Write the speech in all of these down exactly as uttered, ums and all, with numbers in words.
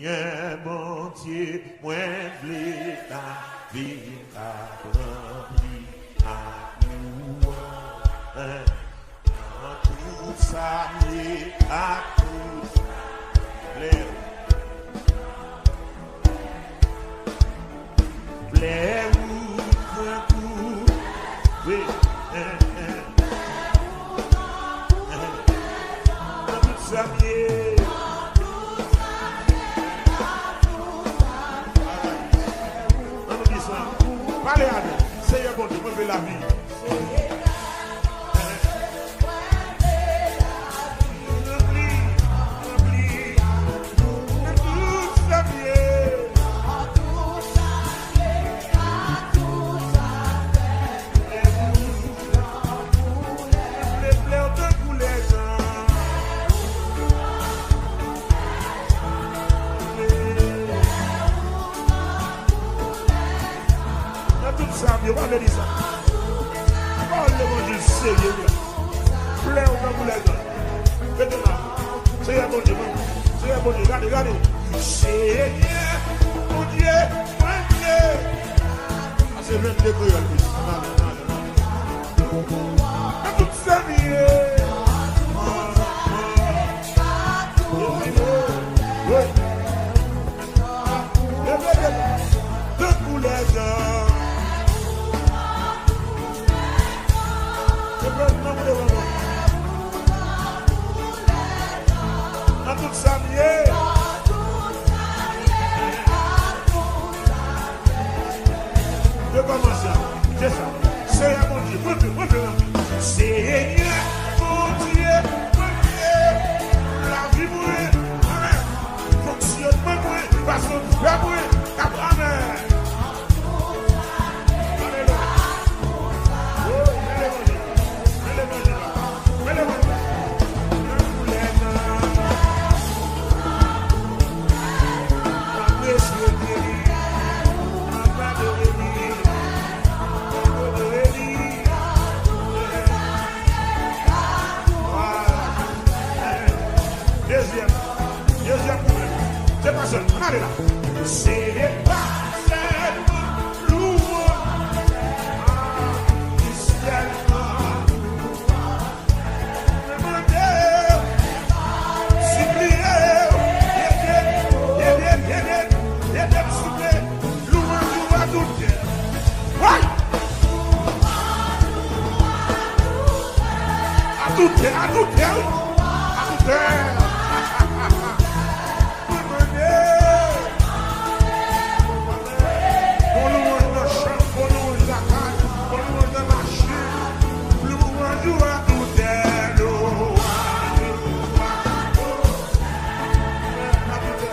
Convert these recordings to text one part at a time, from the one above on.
Senyè Bondye, mwen vle lavi m ka ranpli ak lwanj. Nan tout sa m ye ak tout sa m ye. Flè ou tankou. Wi. Nan tout sa m ye. Ann nou di sa. Pale avè l. Senyè Bondye, mwen vle lavi. Nan tout sa m ye, w pa vle di sa. Pawòl levanjil serye wi la. Flè ou tankou lèzanj. Mete la. Senyè Bondye, mwen. Senyè Bondye, gade, gade. Senyè Bondye, mwen vle. Sa se vennde kreyòl, wi. Nan tout sa m ye. Wi. Tankou lèzanj. Nan tout sa m ye. Rekòmanse. Se sa. Senyè Bondye, mwen vle, mwen vle. Senyè Bondye, mwen vle. Lavi mwen. Amèn. Fonksyonman mwen, fason m fè mwen, kap, amèn. Alelouya. Oh, men levanjil la, men levanjil la, men levanjil la. Nan koulè nan. Apresye li, adore li, adore li. Dezyèm, dezyèm kouplet. Se pa sèl, ann ale la. Se pa sèlman louwanj, a, se sèlman louwanj. Mwen mande w, sipliye w, ede, ede, ede, ede m souple. Louwanj ou a tout tè. Woy! A tout tè, a tout tè, wi. A tout tè. Mwen mande. Bon louwanj nan chanm, bon louwanj lakay, bon louwanj nan machin. Louwanj ou a tout tè, louwanj ou a tout tè. A tout tè.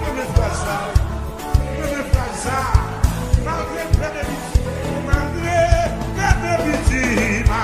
Mwen renmen fraz sa. Mwen renmen fraz sa. Malgre m pèdi piti, malgre m pèdi piti, m a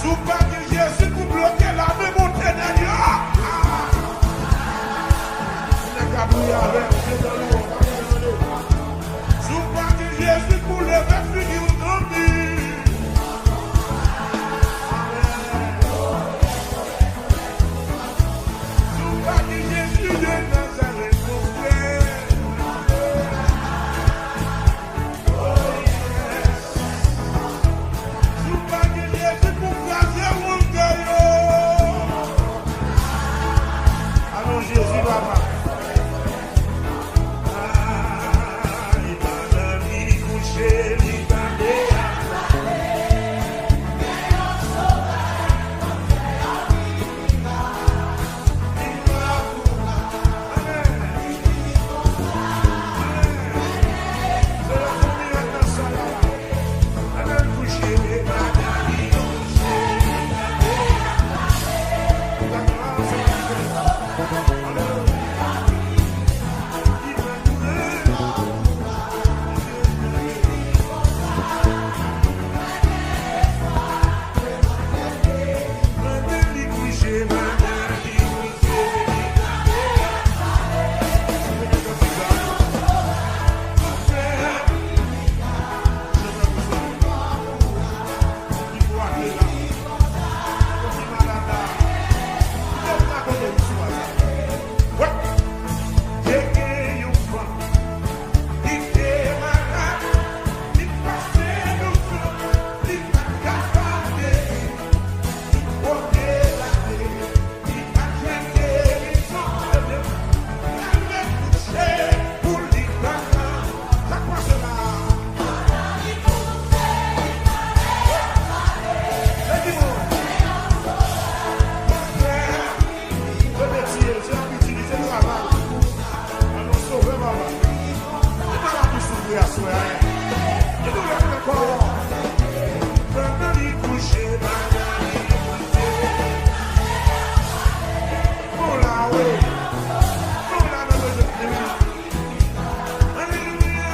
Si w pa gen Jezi pou bloke lame monte dèyè a, nèg la priye avè m, se dan lou, pa gen tande. Si w pa gen Jezi pou leve figi w nan mi. Amèn. Si w pa gen Jezi de Nazarèt, mon frè. Oh, yes. Si w pa gen Jezi pou kraze wonga yo. Alon Jezi, papa. Ah, li pa dòmi, li kouche, li tande. Te gen yon fanm, li te malad, li pase douz an, li pa t kapab geri. Tout kote l ale, li pa t jwenn gerizon. Ebyen, l al rekouche pou li tann nan. Sa k pase la? Leve moun. Mon frè, yo te tiye l, se ap itilize travay. Alon sove papa. Li pa la pou soufri aswè a. Li doulè nan kò. Pandan li kouche, pandan li kouche. Bon la, wi. Bon la, nan bezwen li, wi. Alelouya.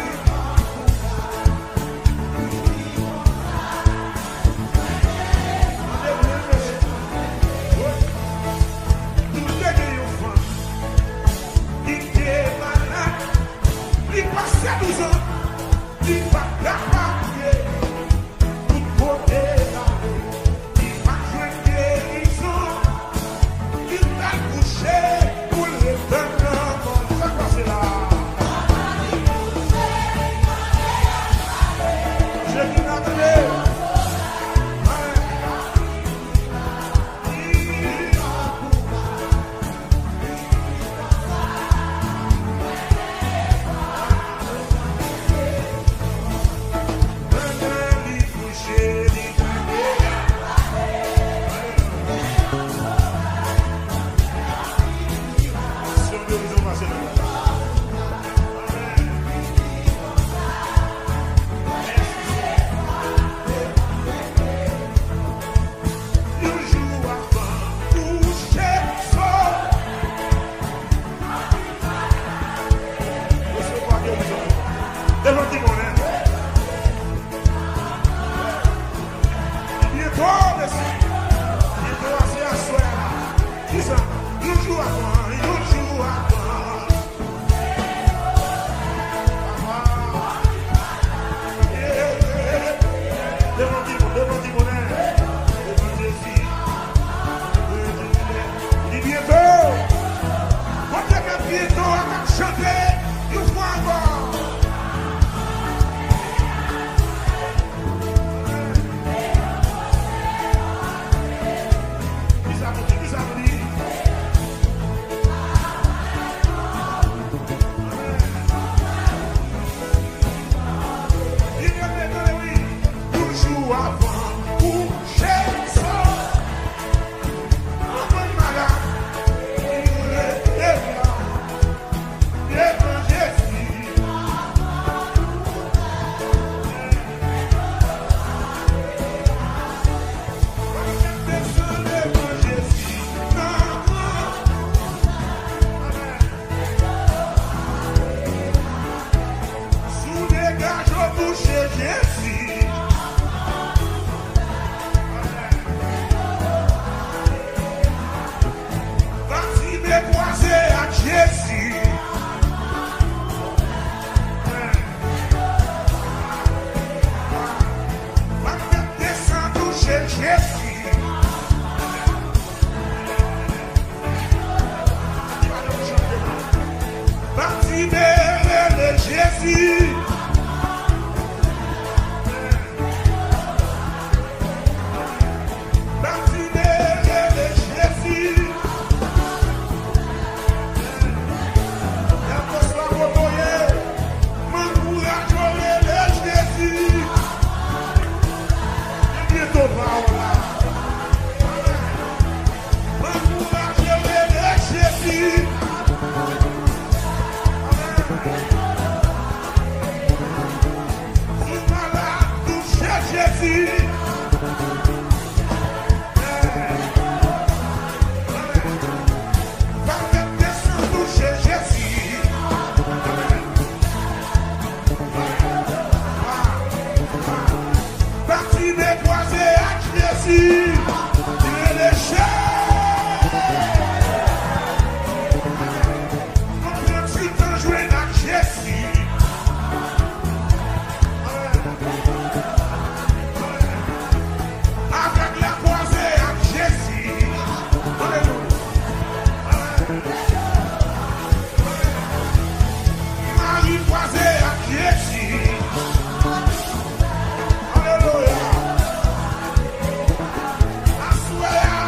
Li te gen yon fanm ki te malad, li pase douz an, li pa t kapab geri. Tout kote l ale, li pa t jwenn gerizon. Li t al kouche pou l ret tann lanmò. Sa k pase la? Jezi Nazarèt. Yon jou avan kouche sou. Resevwa gerizon. Devan timoun, en. Byento, mesye. Byento a se aswè a. Kisa? Yon jou avan, yon jou avan. Devan timoun, devan timoun, en. Devan Jezi. Li byento. Kote ke byento a k ap chante yon fwa ankò? Kisa nou di? Kisa nou di? Li rele, tande, wi. Yon jou avan ou Jezi. Batime rele Jezi. Batime rele Jezi. Lè fòs la kote w ye, m ankouraje w rele Jezi. Gen byento pawòl la. Amèn. M ankouraje w rele Jezi. Amèn. Si w malad, touche Jezi. Batime kwaze ak Jezi. Rele Jezi. Nou pran ti tan jwenn ak Jezi. Avèg la kwaze ak Jezi. Alelouya. Mari kwaze ak Jezi. Alelouya. Aswè a,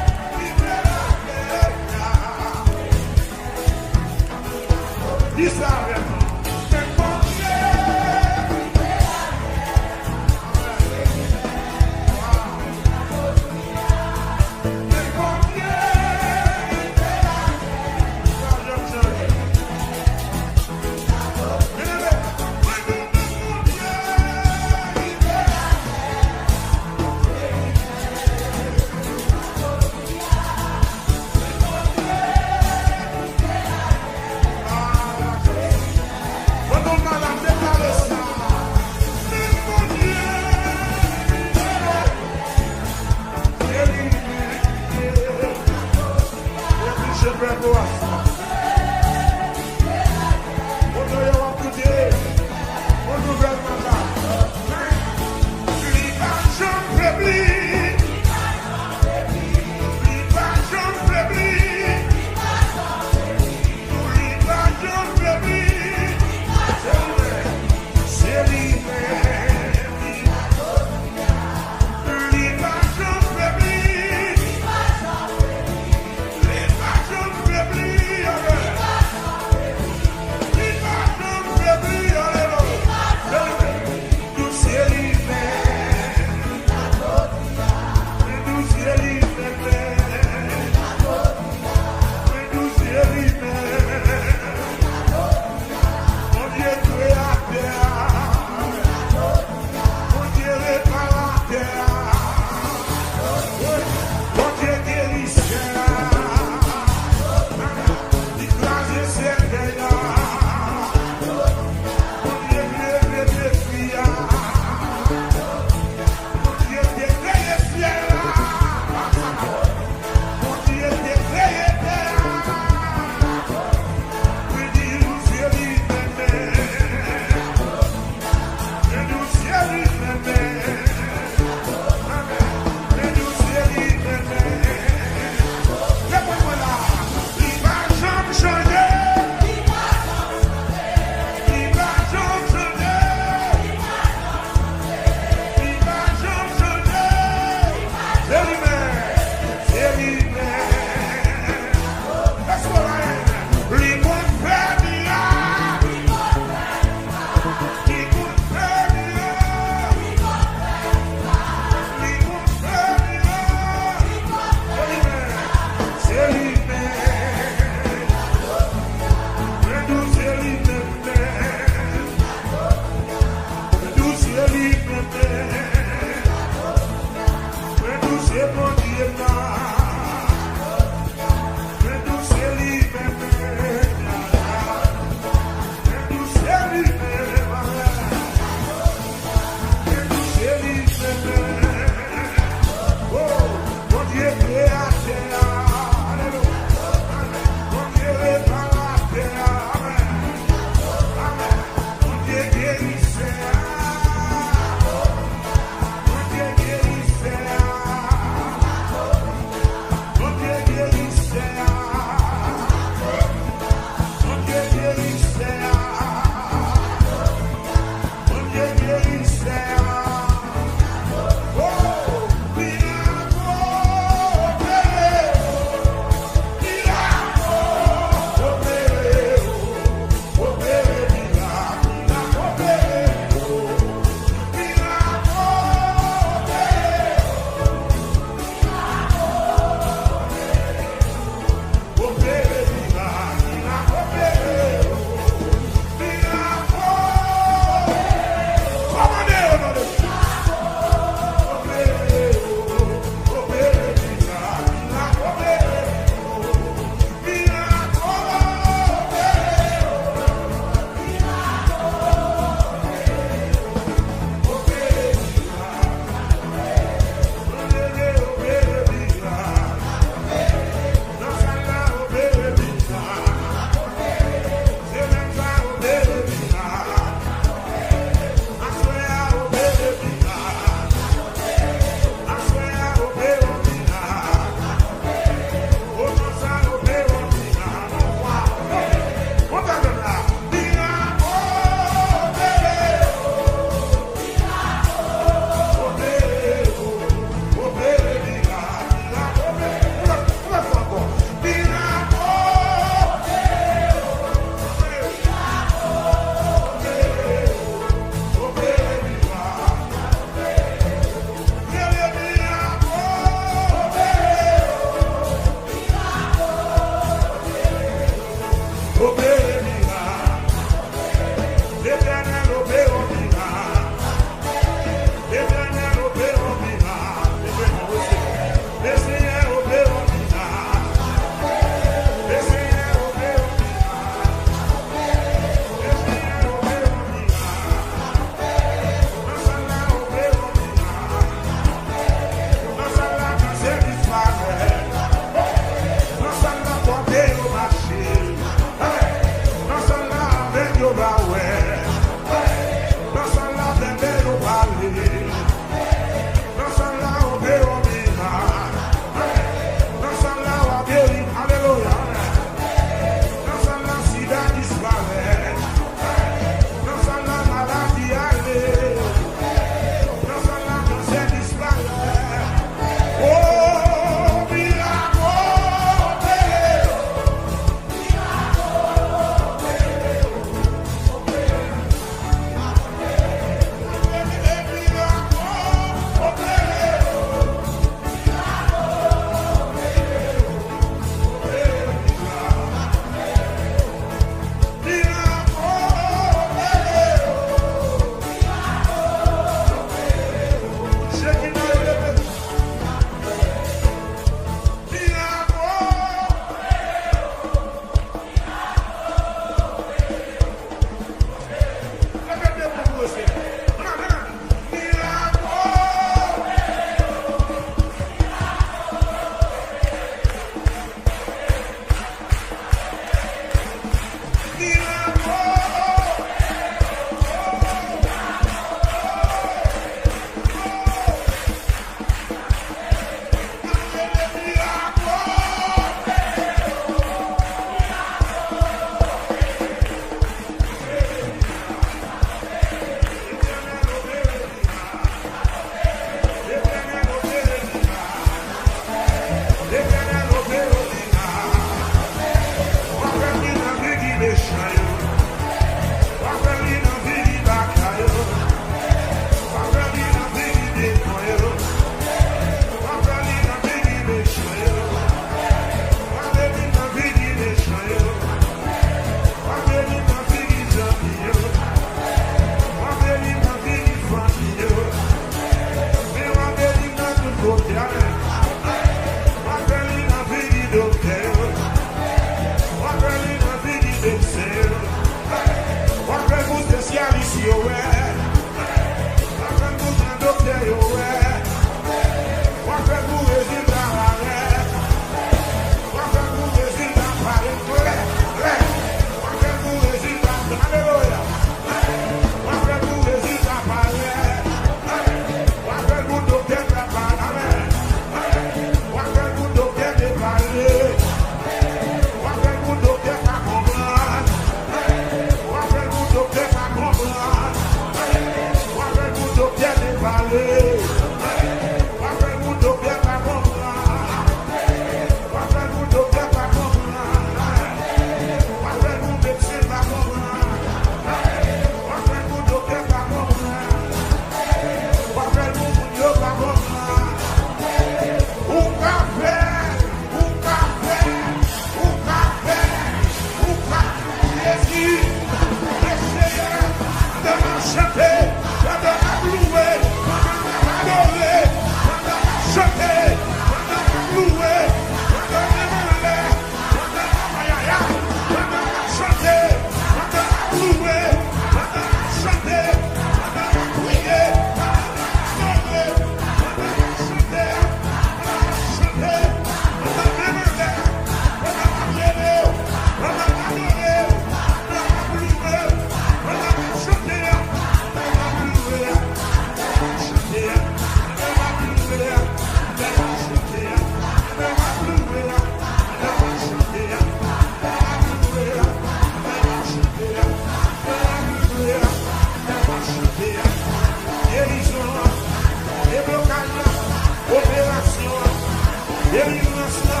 Delivrans la,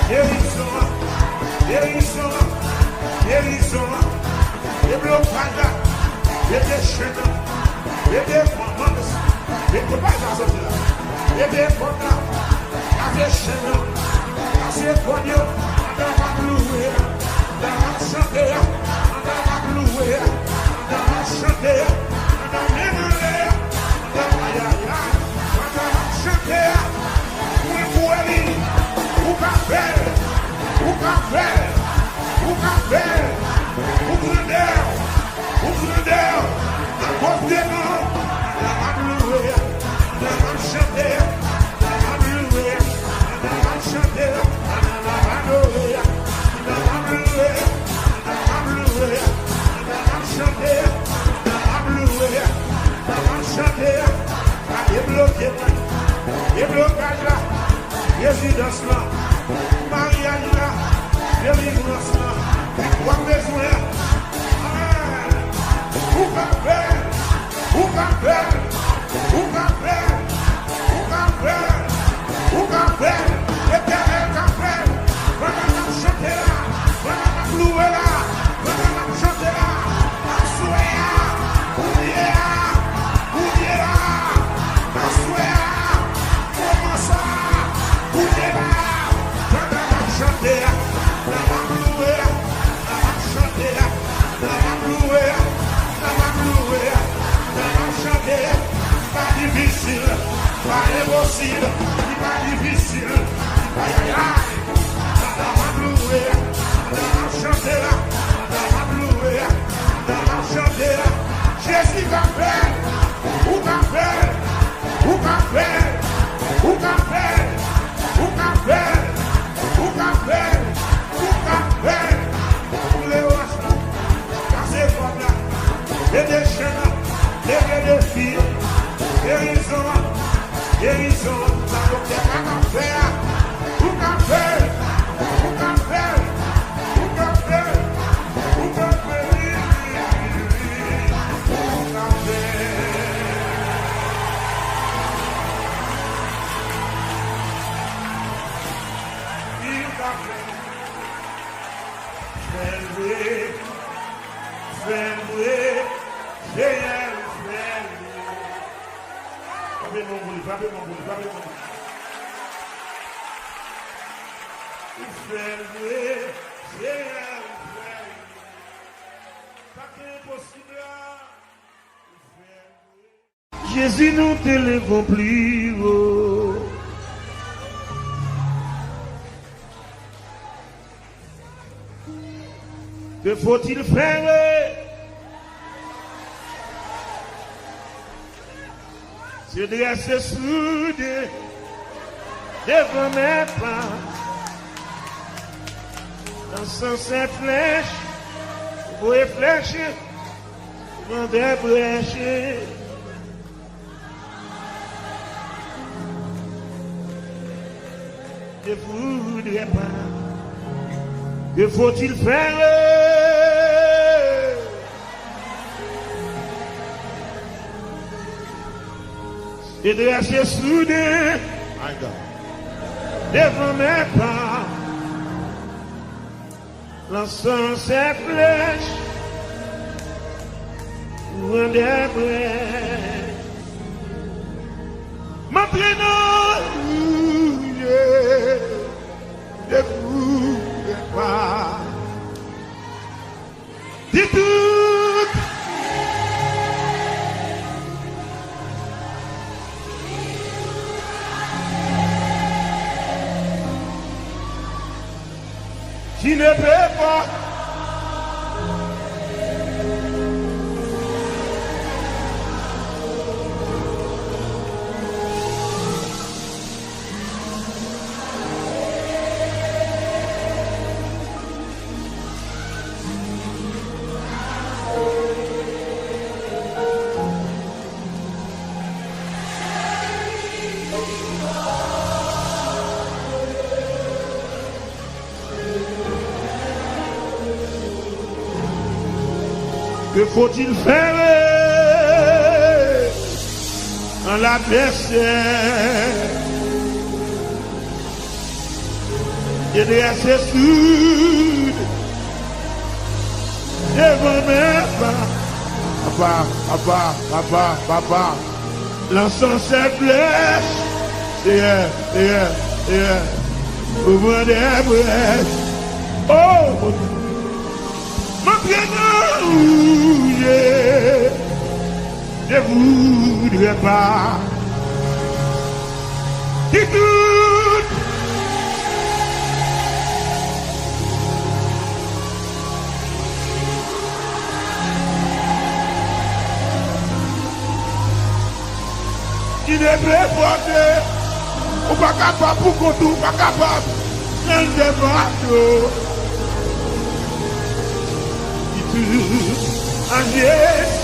gerizon an, gerizon an, gerizon an, deblokaj la, leve chenn nan, leve kòmandman, leve kòmandman, leve kòmandman, leve kòmandman, leve chenn nan, kase kòd yo, pandan m ap louwe a, pandan m ap chante a, pandan m ap louwe a, pandan m ap chante a, pandan m menm anlè a, pandan, ayayay, pandan m ap chante a, mwen kwè li, ou ka fè l, ou ka fè l, ou ka fè l, ou grandè, ou grandè, akoz de non, pandan m ap louwe a, pandan m ap chante a, pandan m ap louwe a, pandan m ap chante a, pandan m ap adore a, pandan m ap louwe a, pandan m ap louwe a, pandan m ap chante a, pandan m ap louwe a, pandan m ap chante a, sa debloke mwen, deblokaj la, rezidans lan, maryaj la, delivrans lan, w ap bezwen an. Amèn. Ou ka fè l, ou ka fè l, ou ka fè l, ou ka fè l, ou ka fè l. Letènèl ka fè l. Pandan n ap chante la, pandan n ap louwe la, pandan n ap chante la, aswè a, ou ye a, ou ye la, aswè a, moman sa, ou ye la, pandan n ap chante a, pandan n ap louwe a, pandan n ap chante a, pandan n ap louwe a, pandan n ap louwe a, pandan n ap chante a, pa difisil, pa enposib, li pa difisil, li pa, ayayay. Pandan m ap louwe a, pandan m ap chante la, pandan m ap louwe a, pandan m ap chante la, Jezi ka fè l, ou ka fè l, ou ka fè l, ou ka fè l, ou ka fè l, ou ka fè l, ou ka fè l. Boule wòch la, kase kòd la, leve chenn nan, leve defi, gerizon an, gerizon an, sa doktè pa ka fè a, ou ka fè l, ou ka fè l, ou ka fè l, ou ka fè l, ou ka fè l. Fè l vre, fè l vre, Senyè, fè l vre. Frape men w pou li, frape men w pou li, frape men w pou li. Ou fè l vre, Senyè, ou fè l vre. Sa k enposib la, ou fè l vre. Jezi, nou te leve w pli wo. Que faut-il faire? Se drese souden devan mèt la, lansan se flèch, voye flèch, van dè brèch. Ne voudrais pas. Que faut-il faire? Se drese souden, my God, devan mèt la. Lansan se flèch, van dè brèch. M antre nan wouje, dekouvè pa. Di tout. Qui ne peut pas. Que faut-il faire quand l'adversaire Te drese soud devan men pa. Papa, papa, papa, papa. Lansan sèt flèch. Seyè, Seyè, Seyè. Ou pran de brèch. Oh, Bondye. M antre nan wouje. Je voudrais pas. Ki tout. Ki ne pe pòte. Ou pa kapab pou kont ou, ou pa kapab. Nan de bato. Ki tout an Jezi.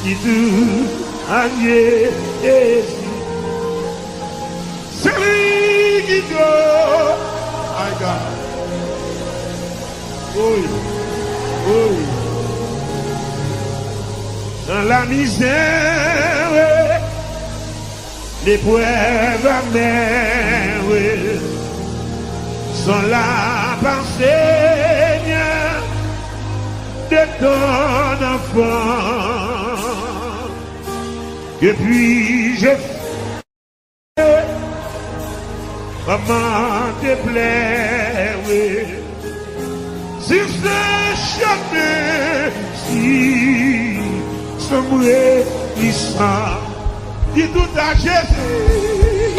Ki tout an Jezi. Se li ki tout. My God. Wi, wi. Nan lamizè, wi. Leprèv amè, wi. Son la panse mye de ton anfans. Depuis je Maman te plere sur ce chemin si sombre et glissant. Dis tout à Jésus.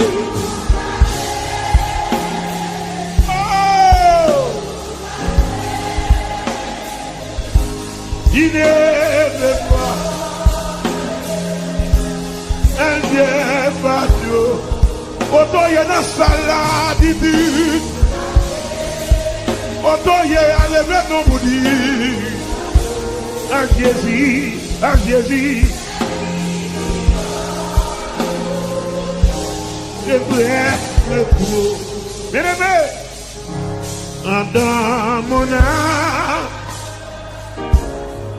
Oh! Ki ne pe pòte. Endye fado. Kote w ye nan sal la, pitit. Kote w ye a, leve non pou di. Ak Jezi, ak Jezi. Se vrè repo. Byeneme. Andan mon âme,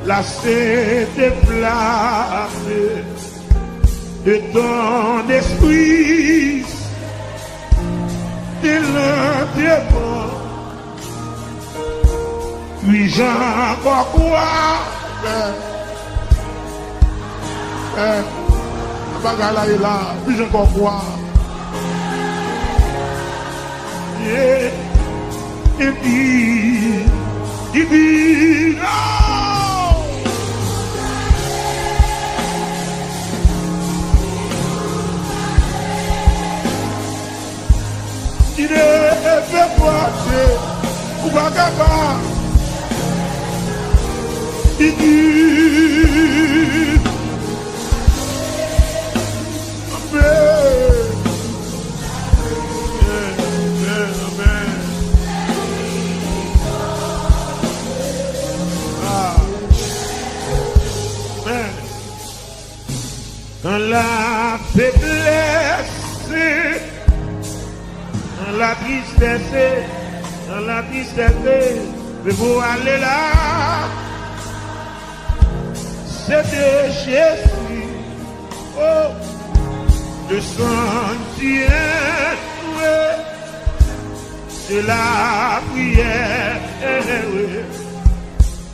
la sainte place de ton esprit, de l'enterrement. Puis-je encore croire? Eh, bagay la ye la, puis-je encore croire? Yeah. Epi, epi, oh! Ki ne pe pòte, ou pa kapab. Epi, amèn. Amèn, amèn, amèn. Ah. Amèn. Dans la faiblesse, dans la tristesse, dans la tristesse, mais pour aller là, c'est de Jésus. Oh, le sentier, c'est la prière.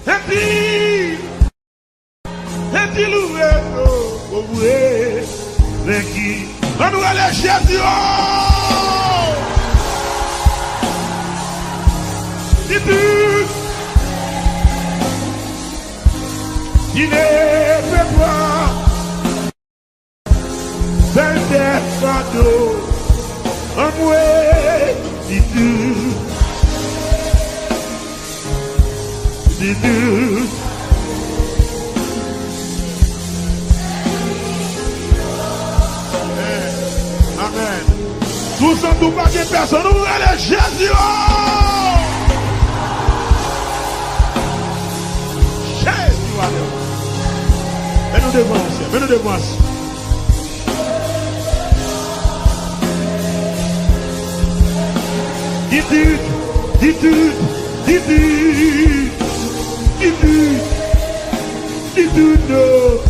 Senti, senti louwe, louwe, venki. Ann rele Jezi, oh! Di tout. Ki ne pe pòte. Bèl tèt fado, anmwe, di tout, di tout. Amèn, amèn. Si w santi w pa gen pèsonn, ou rele Jezi, oh! Jezi, w ale. Men nou devan, men nou devan. Di tout, di tout, di tout, di tout, di tout, non.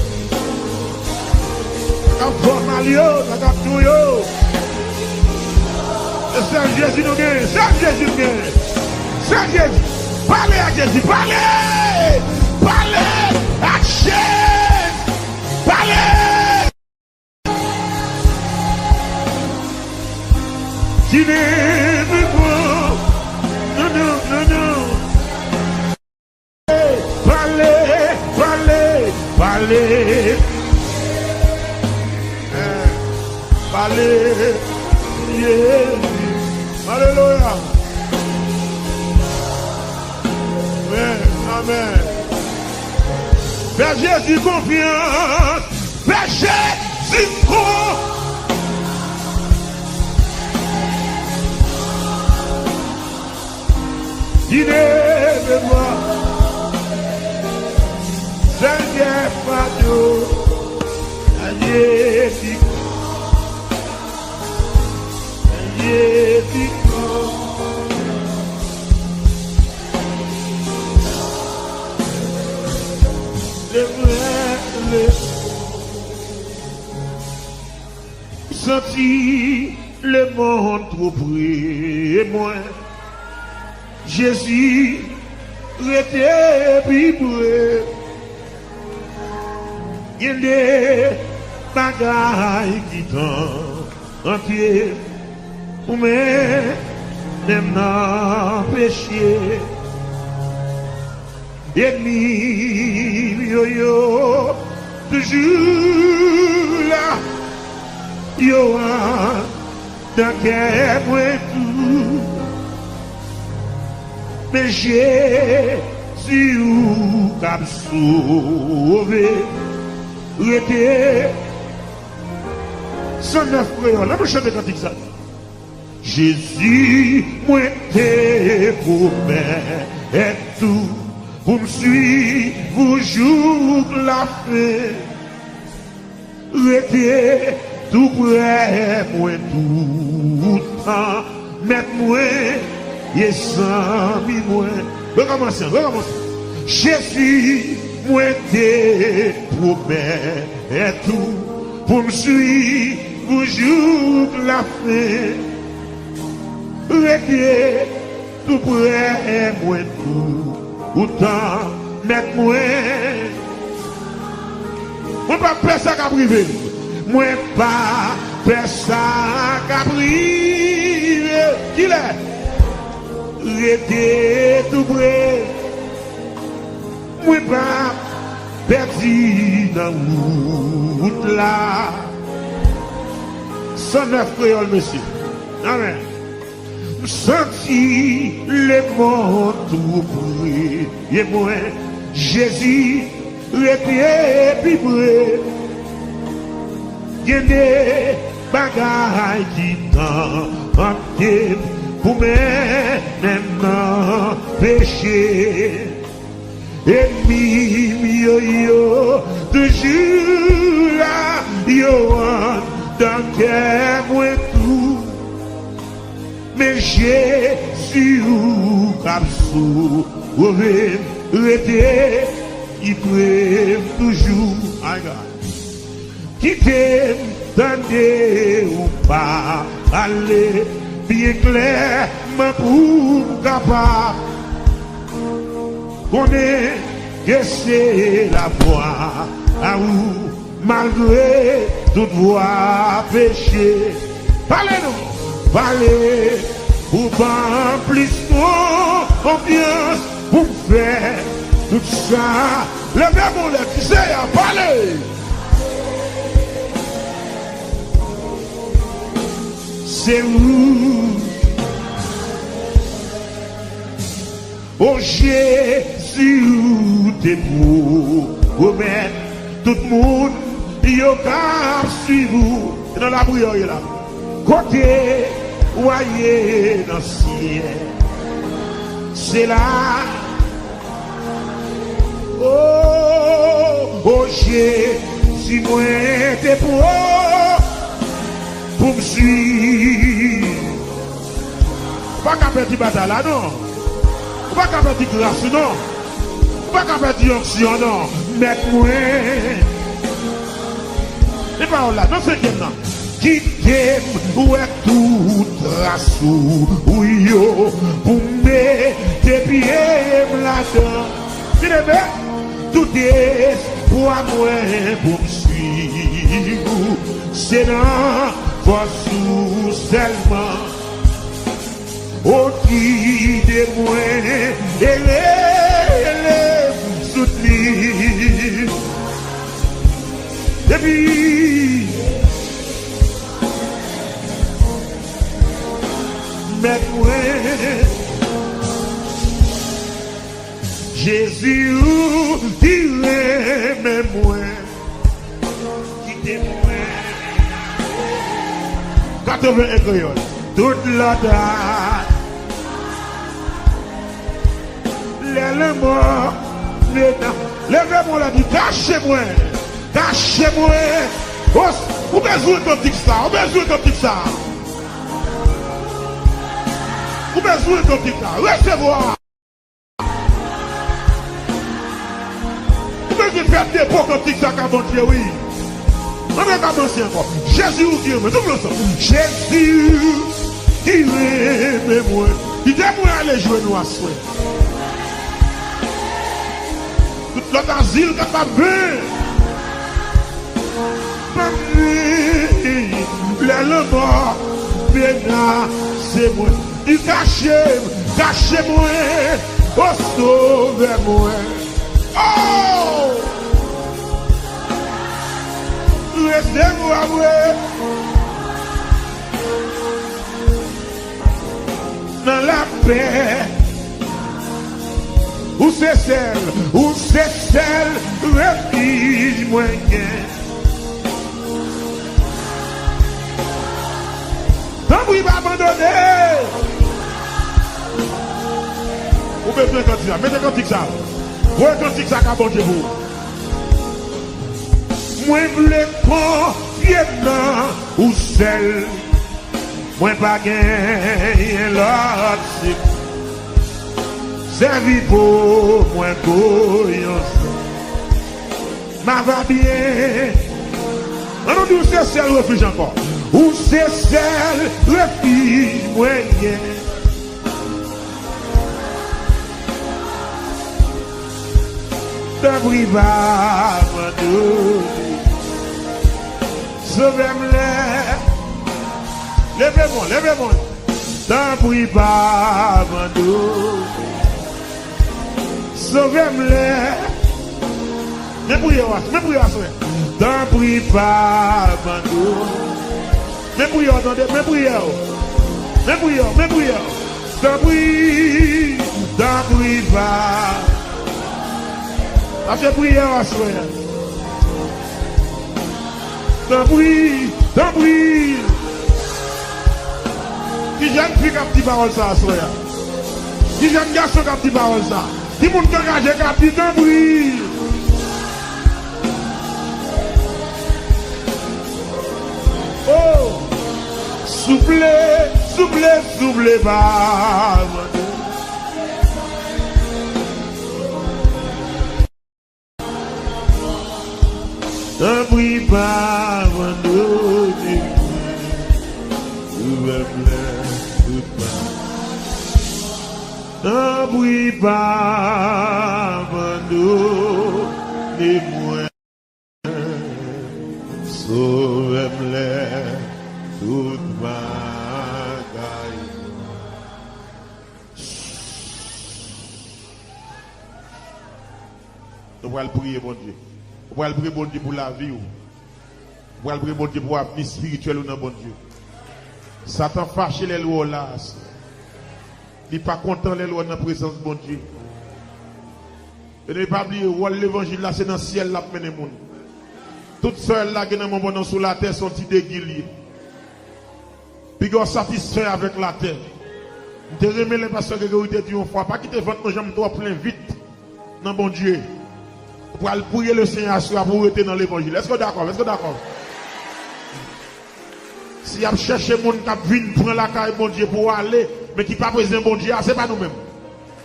Sa k ap fè w mal yo, sa k ap touye w. Sèl Jezi nou genyen, sèl Jezi nou genyen. Sèl Jezi. Pale ak Jezi, pale! Pale ak Jezi! Pale! Ki nèg mwen pran. Non, non, non, non. Pale, pale, pale. Eh, pale. Yeah. Alelouya. Amen. Amen. Fè Jezi konfyans. Fè Jezi konfyans. Ki leve bwa. Senyè fado. Adye ki. Adye ki. Leve, leve. Santi lemonn two pre mwen. Jezi, rete pi pre. Gen de bagay ki tante pou mennen m nan peche. Ènmi m yo, yo toujou la. Yo anndan kè mwen tou. Men Jezi ou k ap sove. Rete. San nèf kreyòl, ann nou chante kantik sa. Jezi, mwen te pwomèt ou pou m swiv ou jouk lafen. Rete tou prè mwen toutan, mèt mwen e zanmi mwen. Rekòmanse, rekòmanse. Jezi, mwen te pwomèt ou pou m swiv ou jouk lafen. Rete tou prè mwen toutan, mèt mwen. Mwen p ap pè sa k ap rive m. Mwen p ap pè sa k ap rive. Kilè? Rete tou prè. Mwen p ap pèdi nan wout la. San nèf kreyòl, mesye. Amèn. M santi lemonn tou pre mwen. Jezi, rete pi pre. Gen de bagay ki tante m pou mennen m nan peche. Ènmi m yo, yo toujou la, yo anndan kè mwen tou. Men Jezi ou k ap sove m, rete pi pre m toujou. My God. Kite m tande ou pale byen klèman pou m kapab konnen ke se lavwa a ou malgre tout vwa peche. Pale non, pale pou ban m plis konfyans pou m fè tout sa. Leve men w lè, di Seyè, pale. Se ou. O Jezi, ou te pwomèt tout moun yo k ap swiv ou. Se nan lapriyè w ye la. Kote w a ye nan syèl, se la. O, o Jezi, mwen te pran pou m swiv. Ou pa ka pèdi batay la, non. Ou pa ka pèdi gras ou, non. Ou pa ka pèdi onksyon, non. Mèt mwen. E pawòl la, nan senkyèm nan. Kite m wè tout tras ou, ou yo, pou m mete pye m ladan. Byeneme, tout espwa mwen pou m swiv ou, se nan fòs ou sèlman. O gide mwen, ele, ele, soutni. Depi mèt mwen, Jezi ou ki renmen mwen. Kite mwen. Katreven en kreyòl. Tout lòt a. Lè lanmò mennen. Leve men w la, di, kache mwen. Kache mwen. Os, ou bezwen kantik sa. Ou bezwen kantik sa. Ou bezwen kantik sa. Resevwa. Ou bezwen fè depo kantik sa ka Bondye, wi. Ann rekòmanse ankò. Jezi ou ki renmen. Nou ansanm. Jezi ou ki renmen mwen. Kite mwen ale jwenn ou aswè. Tout lòt azil kapab ven. Lè lanmò menase mwen. Li kache m, kache mwen, o Sovè mwen. Oh! Resevwa mwen nan lapè. Ou se sèl, ou se sèl refij mwen gen. Tanpri pa abandone. Ou bezwen kantik sa. Mete kantik sa. Voye kantik sa ka Bondye pou ou. Mwen vle konfye nan ou sèl. Mwen pa genyen lòt sip. Sèvi pou mwen kou yon sèl. M ava byen. Ann nou di ou se sèl refij ankò. Ou se sèl refij mwen gen. Tanpri pa abandone. Sovè m lè. Leve men w, leve men w. Tanpri pa abandone. Sovè m lè. Men priyè w, men priyè w aswè. Tanpri pa abandone. Men priyè w, tande, men priyè w. Men priyè w, men priyè w. Tanpri, tanpri pa. Sa se priyè w aswè a. Tanpri, tanpri. Ki jèn fi k ap di pawòl sa aswè a? Ki jèn gason k ap di pawòl sa? Ki moun k angaje k ap di tanpri? Oh! Souple, souple, souple, pa abandone. Tanpri pa abandone mwen. Ouvè m lè tout pa. Tanpri pa abandone mwen. Sovè m lè tout bagay. Nou pral priye Bondye. Ou pral priye Bondye pou lavi w. Ou pral priye Bondye pou avni espirityèl ou nan Bondye. Satan fache lè l wè w la. Li pa kontan lè l wè w nan prezans Bondye. Byeneme, pa bliye, wòl levanjil la, se nan syèl l ap mennen moun. Tout sa w lage nan men w pandan w sou latè, se yon ti degi l ye. Piga w satisfè avèk latè. M te renmen lè pastè Gregory te di yon fwa, pa kite vant nou janm twò plen vit nan Bondye. Ou pral priye Lesenyè aswè a pou w rete nan levanjil. Èske w dakò? Èske w dakò? Si y ap chèche moun k ap vin pran lakay Bondye pou ale, men ki pa bezwen Bondye a, se pa nou menm.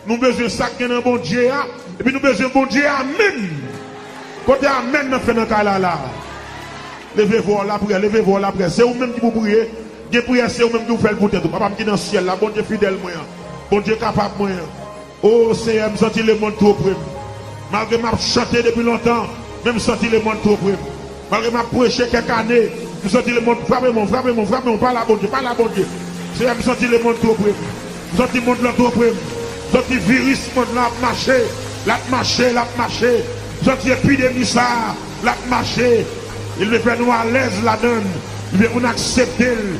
Nou bezwen sa k gen nan Bondye a, epi nou bezwen Bondye a menm. Kote amèn nan fè nan kay la la? Leve vwa w lapriyè, leve vwa w lapriyè. Se ou menm ki pou priye. Gen priyè, se ou menm ki pou fè l pou tèt ou. Papa m ki nan syèl la, Bondye fidèl mwen an, Bondye kapab mwen an. O Senyè, m santi lemonn tou opre m. Malgre m ap chante depi lontan, men m santi lemonn tou opre m. Malgre m ap preche kèk ane, m santi lemonn frape mwen, frape mwen, frape mwen. Pale a Bondye, pale a Bondye. Senyè, m santi lemonn tou opre m. M santi mond lan tou opre m. M santi viris mond lan ap mache, l ap mache, l ap mache. M santi epidemi sa a, l ap mache. Li vle fè nou alèz ladan l. Li vle pou n aksepte l.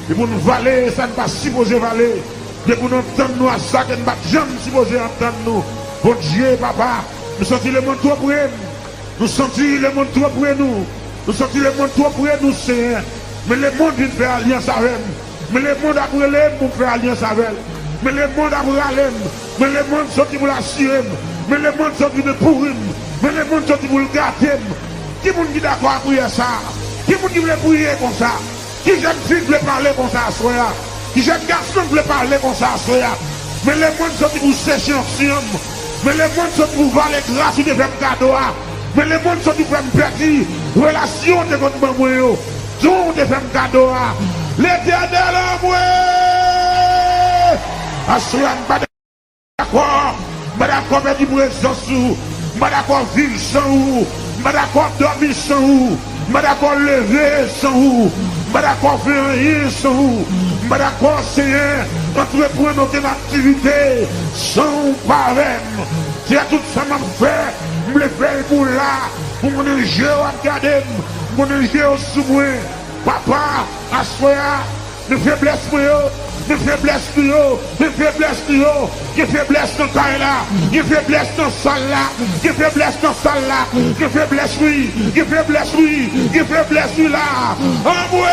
Li pou n vale sa n pa sipoze vale. Li vle pou n antann nou a sa ke n pa t janm sipoze antann nou. Bondye, papa, nou santi lemonn twò pre n. Nou santi lemonn twò pre nou. Nou santi lemonn twò pre nou, Senyè. Men lemonn vin fè alyans avè m. Men lemonn ap rele m pou m fè alyans avè l. Men lemonn ap rale m. Men lemonn soti pou l asire m. Men lemonn soti pou l pouri m. Men lemonn soti pou l gate m. Ki moun ki dakò ak priyè sa a? Ki moun ki vle priye konsa? Ki jèn fi k vle pale konsa aswè a? Ki jèn gason k vle pale konsa aswè a? Men lemonn soti pou seche ansyen m. Men lemonn soti pou vale gras ou te fè m kado a. Men lemonn soti pou fè m pèdi relasyon ou te konn ban mwen yo. Don ou te fè m kado a. Letènèl anmwe! Aswè a m pa dakò. M pa dakò pèdi prezans ou. M pa dakò viv san ou. M pa dakò dòmi san ou. M pa dakò leve san ou. M pa dakò fè anyen san ou. M pa dakò, Senyè, antreprann okenn aktivite san ou pa avè m. Senyè, tout sa m ap fè, m vle fè l pou w la. M konnen je w ap gade m. M konnen je w sou mwen. Papa, aswè a, men feblès mwen yo, men feblès nou yo, men feblès nou yo. Gen feblès nan kay la, gen feblès nan sal la, gen feblès nan sal la, gen feblès wi, gen feblès wi, gen feblès wi la. Anmwe!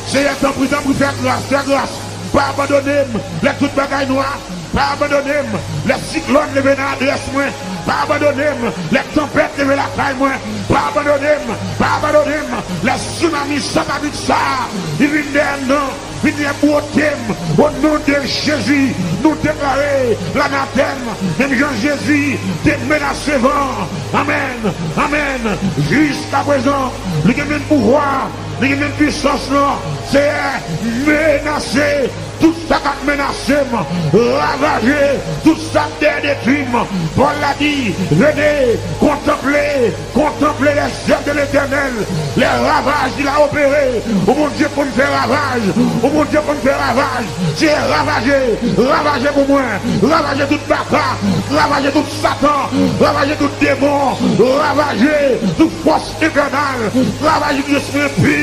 Senyè, tanpri, tanpri, fè gras, fè gras. Pa abandone m lè tout bagay nwa. Pa abandone m lè siklòn leve nan adrès mwen. Pa abandone m lè tanpèt leve lakay mwen. Pa abandone m, pa abandone m lè tsunami satanik sa a, li vin dèyè m nan, vin dèyè bwote m. O non de Jezi, nou deklare lanatèm, menm jan Jezi te menase van. Amèn, amèn. Jiskaprezan, li gen menm pouvwa, li gen menm pwisans lan. Senyè, menase tout sa k ap menase m, ravaje tout sa k dèyè detwi m. Pòl la di, venez, contemplez, contemplez les œuvres de l'Éternel, les ravages qu'il a opérés. O Bondye konn fè ravaj, o Bondye konn fè ravaj. Se ravaje, ravaje pou mwen, ravaje tout baka, ravaje tout Satan, ravaje tout demon, ravaje tout fòs enfènal, ravaje tout espri enpi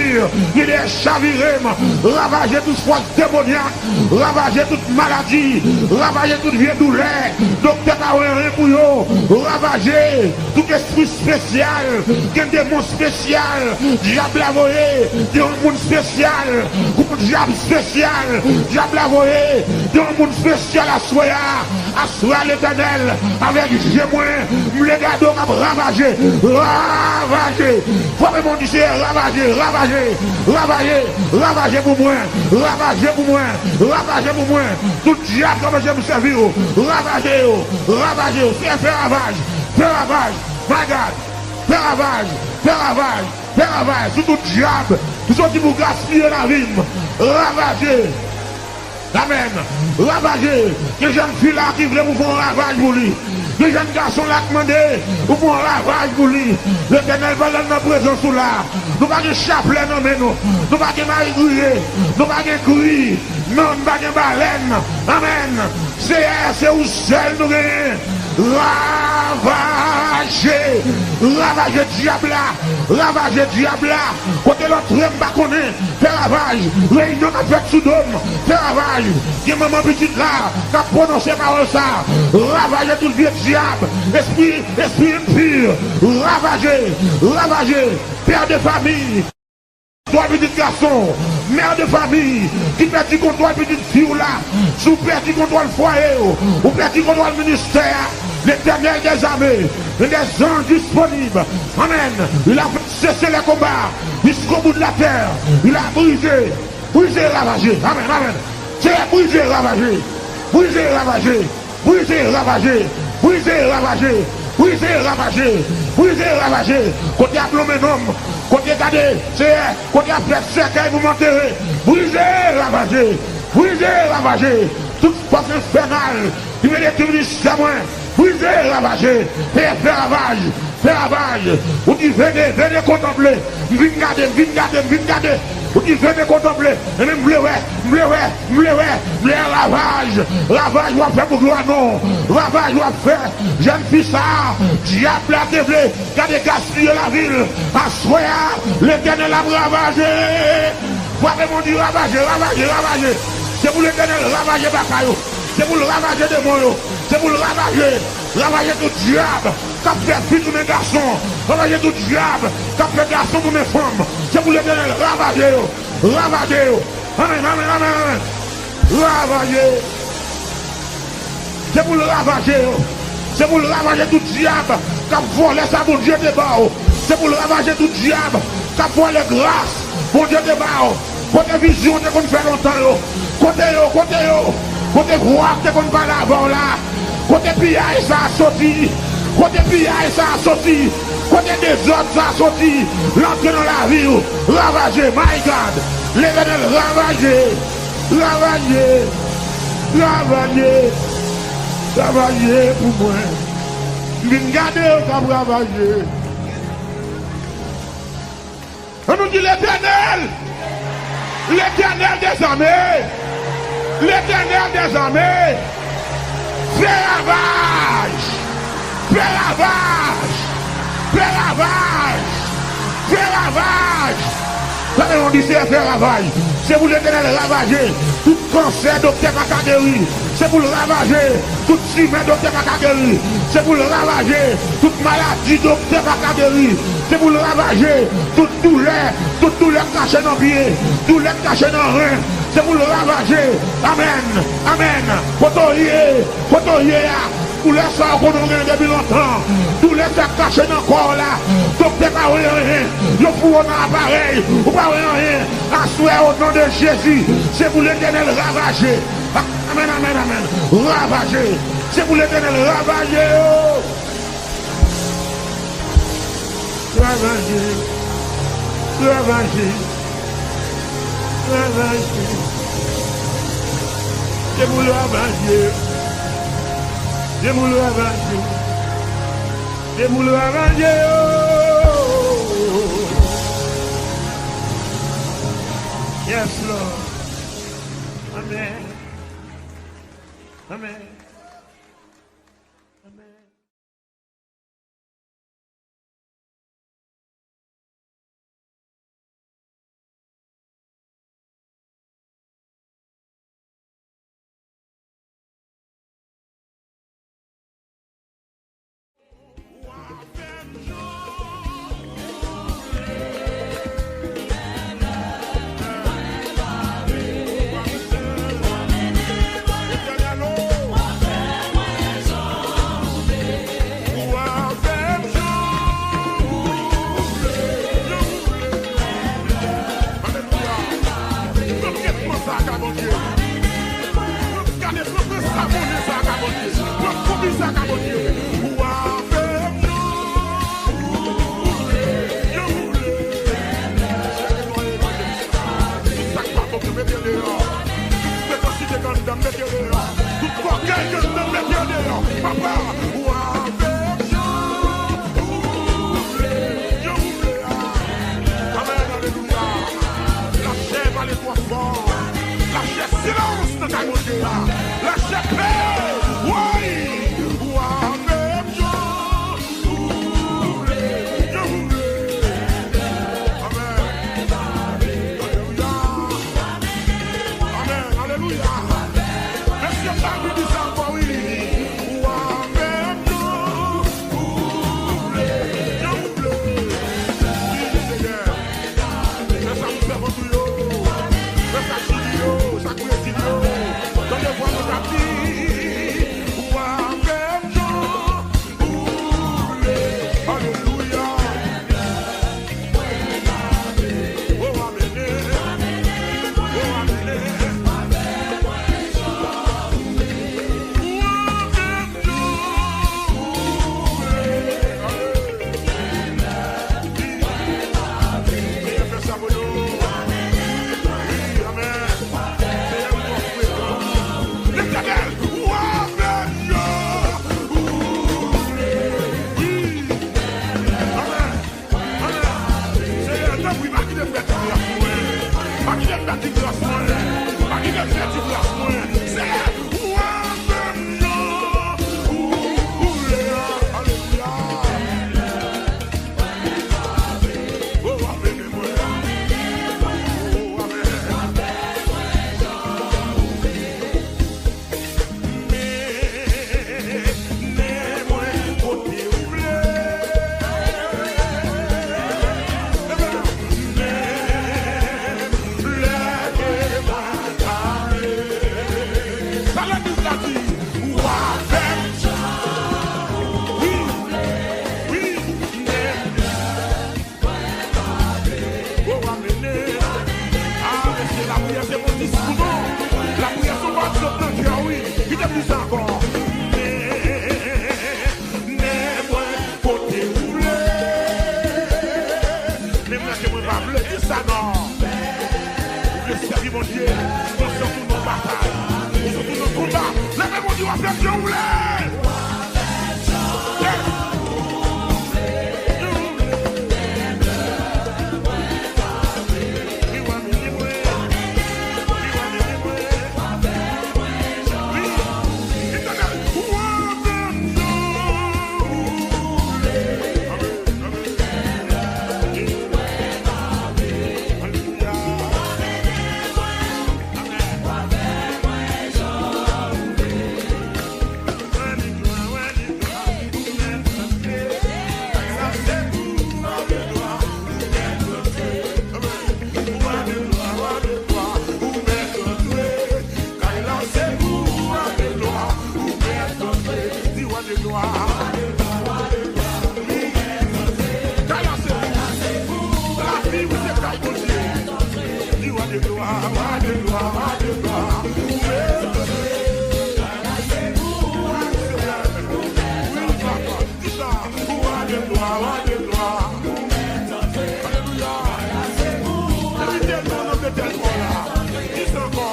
ki dèyè chavire m, ravaje tout fòs demonyak, ravaje tout maladi, ravaje tout vye doulè doktè pa wè anyen pou yo, ravaje tout espri espesyal, gen demon espesyal dyab la voye, gen yon moun espesyal pou dyab espesyal dyab la voye, gen yon moun espesyal aswè a. Aswè a, Letènèl, avèk je mwen, m vle gade w k ap ravaje. Ravaje! Frape men w, di Senyè, ravaje, ravaje, ravaje, ravaje pou mwen, ravaje pou mwen, ravaje pou mwen. Tout dyab k anpeche m sèvi w, ravaje yo, ravaje yo. Senyè, fè ravaj, fè ravaj, my God, fè ravaj, fè ravaj, fè ravaj sou tout dyab ki soti pou gaspiye lavi m. Ravaje! Amèn. Ravaje. Gen jèn fi la ki vle pou fè yon ravaj pou li. Gen jèn gason la k mande pou fè yon ravaj pou li. Letènèl, pandan n nan prezans ou la, nou pa gen chaplè nan men nou. Nou pa gen mari griye. Nou pa gen gri. Non, nou pa gen balèn. Amèn. Seyè, se ou sèl nou genyen. Ravaje. Ravaje dyab la. Ravaje dyab la. Kote l antre m pa konnen. Fè ravaj. Reyinyon k ap fèt sou do m. Fè ravaj. Gen manman pitit la k ap pwononse pawòl sa. Ravaje tout vye dyab. Espri, espri enpi. Ravaje. Ravaje. Pè de fami. Kontwòl pitit gason. Mè de fami. Ki pèdi kontwòl pitit fi w la. Si w pèdi kontwòl fwaye w. Ou pèdi kontwòl ministè a. Letènèl dèzame. Gen dè zanj disponib. Amèn. Il a fait cesser les combats jusqu'au bout de la terre. Il a brisé. Brize, ravaje. Amèn, amèn. Seyè, brize, ravaje. Brize, ravaje. Brize, ravaje. Brize, ravaje. Brize, ravaje, brize, ravaje. Kote y ap lonmen nonm, kote gade, Seyè, kote y ap fè sèkèy pou m antere. Brize, ravaje, brize, ravaje. Tout fòs enfènal ki vle detwi ministè mwen, brize, ravaje. Seyè, fè ravaj, fè ravaj. Ou di, vene, vene kontanple. M vin gade, m vin gade, m vin gade. Ou di, vene kontanple. Ebyen, m vle wè, m vle wè, m vle wè, m vle wè ravaj. Ravaj w ap fè pou glwa non. Ravaj w ap fè. Jèn fi sa a, dyab la te vle gade gaspiye lavi l. Aswè a, Letènèl ap ravaje. Frape Bondye, ravaje, ravaje, ravaje. Se pou Letènèl ravaje baka yo. Se pou l ravaje demon yo. Se pou l ravaje. Ravaje tout dyab k ap fè fi tounen gason. Ravaje tout dyab k ap fè gason tounen fanm. Se pou Letènèl ravaje yo. Ravaje yo. Amèn, amèn, amèn, amèn. Ravaje. Se pou l ravaje yo. Se pou l ravaje tout dyab k ap vòlè sa Bondye te ba w. Se pou l ravaje tout dyab k ap vòlè gras Bondye te ba w. Kote vizyon w te konn fè lontan yo? Kote yo? Kote yo? Kote vwa k te konn pale avè w la? Kote piyay sa a soti? Kote piyay sa a soti? Kote dezòd sa a soti? L antre nan lavi w. Ravaje, my God! Letènèl, ravaje! Ravaje! Ravaje! Ravaje pou mwen! M vin gade yo k ap ravaje. Ann nou di Letènèl, Letènèl dèzame, Letènèl dèzame, fè ravaj, fè ravaj, fè ravaj, fè ravaj. Tande yon di Seyè fè ravaj. Se pou Letènèl ravaje tout kansè doktè pa ka geri. Se pou l ravaje tout timè doktè pa ka geri. Se pou l ravaje tout maladi doktè pa ka geri. Se pou l ravaje tout doulè, tout doulè k kache nan pye, doulè k kache nan ren. Se pou l ravaje. Amèn. Amèn. Kote w ye? Kote w ye a? Doulè sa w konnen w genyen depi lontan. Doulè sa k kache nan kò w la. Doktè pa wè anyen. Yo foure w nan aparèy. Ou pa wè anyen. Aswè, o non de Jezi, se pou Letènèl ravaje. Amèn, amèn, amèn. Ravaje. Se pou Letènèl ravaje yo. Ravaje. Ravaje. Ravaje. Se pou l ravaje. Se pou l ravaje. Se pou l ravaje yo. Yes, Lord. Amèn. Amèn. Amèn. Alelouya. Pran tretman sa a ka Bondye. Pran, gade, pran, pran savone sa a ka Bondye. Pran foubi sa a ka Bondye. Ou avè m, non. Ou vle, yo vle. Tout sa k pa bon, mete l deyò. Tout mekansite k anndan, mete l deyò. Tout fòkèy k anndan, mete l deyò. Papa, ou avè m, non. Ou vle, yo vle a. Amèn, alelouya. Lachè pale twò fò. Lachè silans nan kay Bondye a. Lachè pè. Woy. Ou avè m, yo. Ou vle, yo vle. Amèn. Alelouya. Amèn, alelouya. Mesye, pa bliye sa ankò, wi. Ou avè m, non. Ou vle, yo vle. Wi, Senyè. Fè sa pou sèvant ou yo. Fè sa k Chili yo, sa k Brezil yo. Tande vwa yo, Pa kite m pèdi gras mwen. Pa kite m pèdi gras mwen. Pa kite m pèdi gras mwen. Senyè, ou avè m jan ou vle a. Alelouya. Oh, amèn, amèn. Oh, amèn. Mennen mwen kote ou vle. Menm lè ke mwen ale. Sa legliz la di, ou avè m. Wi, wi, menm lè. Oh, amèn. Ah, mesye, lapriyè se bon diskou, non? Lapriyè se yon bagay ki sot nan kè, wi. Kite m di sa ankò. Mennen mwen kote ou vle. Menm lè ke mwen pa vle, di sa non. Ou vle sèvi Bondye, ou sot nan batay, ou sot nan konba. Leve men w, di w ap fè jan ou vle. Kay la se ou. Lavi, wi, se kay Bondye. Di wa de glwa, wa de glwa, wa de glwa. Ou mèt antre. Wi, Senyè. Wi, papa. Di sa. Wa de glwa, wa de glwa. Alelouya. Epi tèl non nan tèl kò la. Di sa ankò.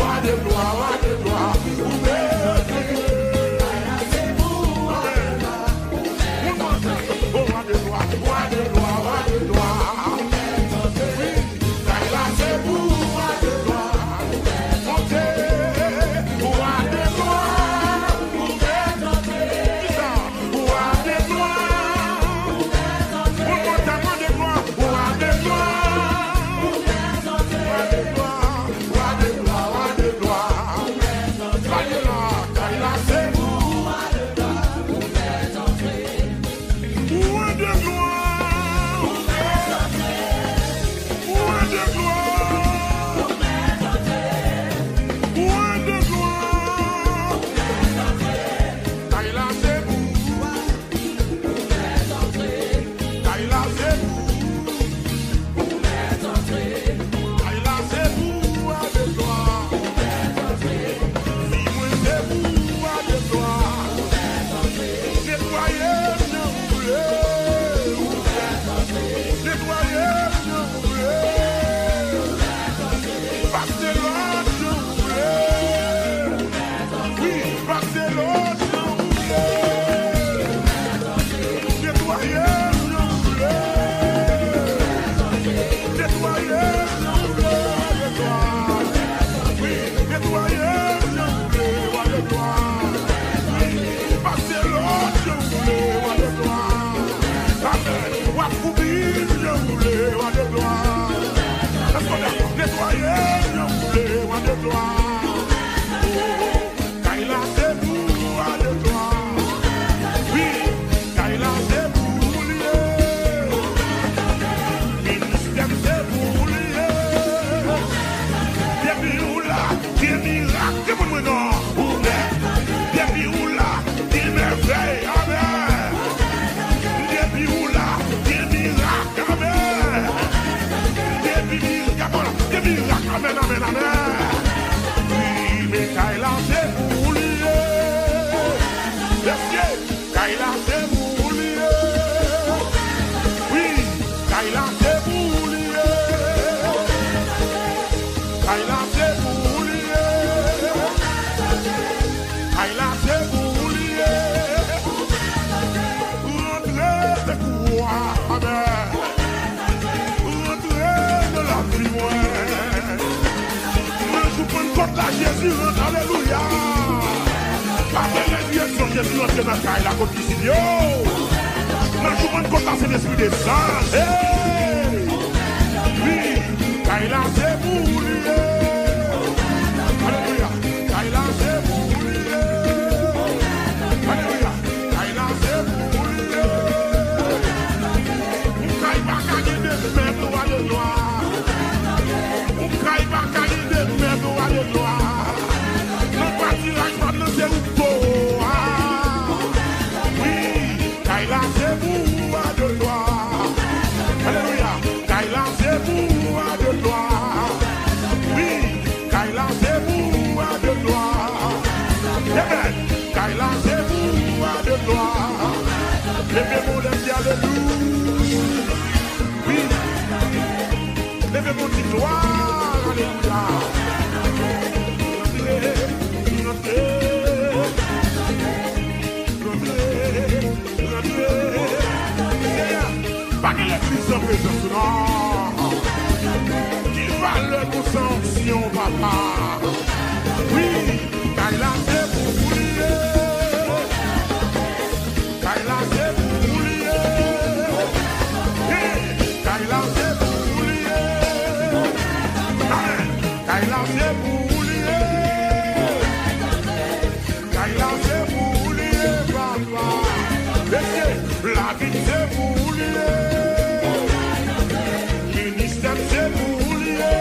Wa de glwa, wa de glwa. Ou mèt antre. Amèn. Moun manje, o wa de glwa, wa de glwa, wa de glwa. Wi, kay la se pou wa de glwa. Monte, wa de glwa. Kisa? Wa de glwa. Moun monte, wa de glwa, wa de glwa. Wa de glwa, wa de glwa, wa de glwa. Kay la, kay la se pou. Wa de glwa. Wa de glwa. Wa de glwa. Kay la se pou. Kay la se pou. Kay la se pou, wa de glwa. Vi mwen se pou, wa de glwa. Netwaye m jan ou vle. Netwaye m jan ou vle. Pase lòd jan ou vle. Wi, pase lòd jan ou vle. Netwaye m jan ou vle. Netwaye m jan ou vle, wa de glwa. Wi, netwaye m jan ou vle, wa de glwa. Wi, pase lòd jan ou vle, wa de glwa. Amèn. W ap foubi m jan ou vle, wa de glwa. Èske w dakò? Netwaye m jan ou vle, wa de glwa. Kay la se pou ou, wa de glwa. Wi, kay la se pou ou li ye. Ministè m se pou ou li ye. Depi ou la, gen mirak, reponn mwen non. Ou mèt. Depi ou la, gen mèvèy. Amèn. Depi ou la, gen mirak. Amèn. Depi mi-, gade la, gen mirak. Amèn, amèn, amèn. Wi, men kay la se pou ou li ye. Mesye, kay la se pou ou li ye. Wi, kay la se pou ou li ye. Kay la se pou ou li ye. Kay la se pou ou li ye. Rantre se pou ou a. Amèn. Rantre. Li rantre nan kay la kot li site yo. Nan jou Pantkòt la, Sentespri desann. Hey! Wi, kay la se pou ou li ye. Alelouya. Kay la se pou ou li ye. Alelouya. Kay la se pou ou li ye. Yon kay pa ka gen de mèt, wa de glwa. Yon kay pa ka gen de mèt, wa de glwa. Nan patiraj pa m nan se ou to a. Wi, kay la se pou ou, wa de glwa. Alelouya. Kay la se pou ou, wa de glwa. Wi, kay la se pou ou, wa de glwa. Amen. Kay la se pou ou, wa de glwa. Leve men w, leve, di alelouya. Wi. Leve men w, di glwa. Alelouya. Rantre, rantre. Rantre, rantre. Senyè, pa gen legliz san prezans ou non. Ki valè nou san onksyon, papa? Wi, kay la se pou ou li ye. Kay la se pou ou li ye. Hey, kay la se pou ou li ye. Amen. Kay la se pou ou li ye. Kay la se pou ou li ye, papa. Mesye, lavi m se pou ou li ye. Ministè m se pou ou li ye.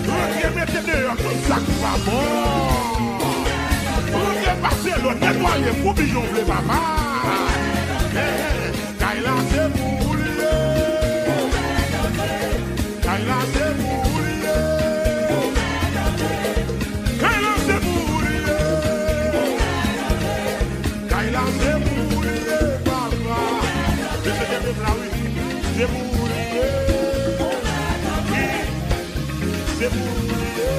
Rantre, mete deyò tout sa k pa bon. Rantre, pase lòt, netwaye, foubi jan w vle, papa. Hey, hey, kay la se pou ou li ye. Kay la se pou ou li ye. Kay la se pou ou li ye. Kay la se pou ou li ye, papa. Mesye, kenbe m la, wi. Se pou ou li ye. Wi. Se pou ou li ye.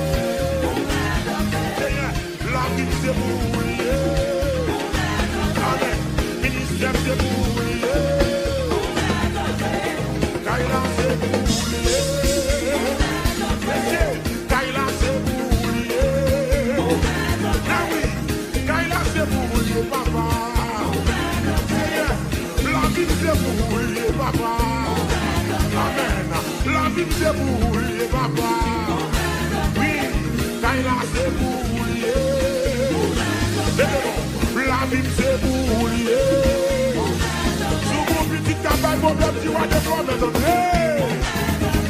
Senyè. Lavi m se pou ou li ye. Amen. Ministè m se pou ou li ye. Kay la se pou ou li ye. Mesye, kay la se pou ou li ye. Ah wi, kay la se pou ou li ye, papa. Senyè, lavi m se pou ou li ye, papa. Amen. Lavi m se pou ou li ye, papa. Wi, kay la se pou ou li ye. Leve non, lavi m se pou ou li ye. Si w gon pitit k ap bay pwoblèm, di, wa de glwa, mèt antre.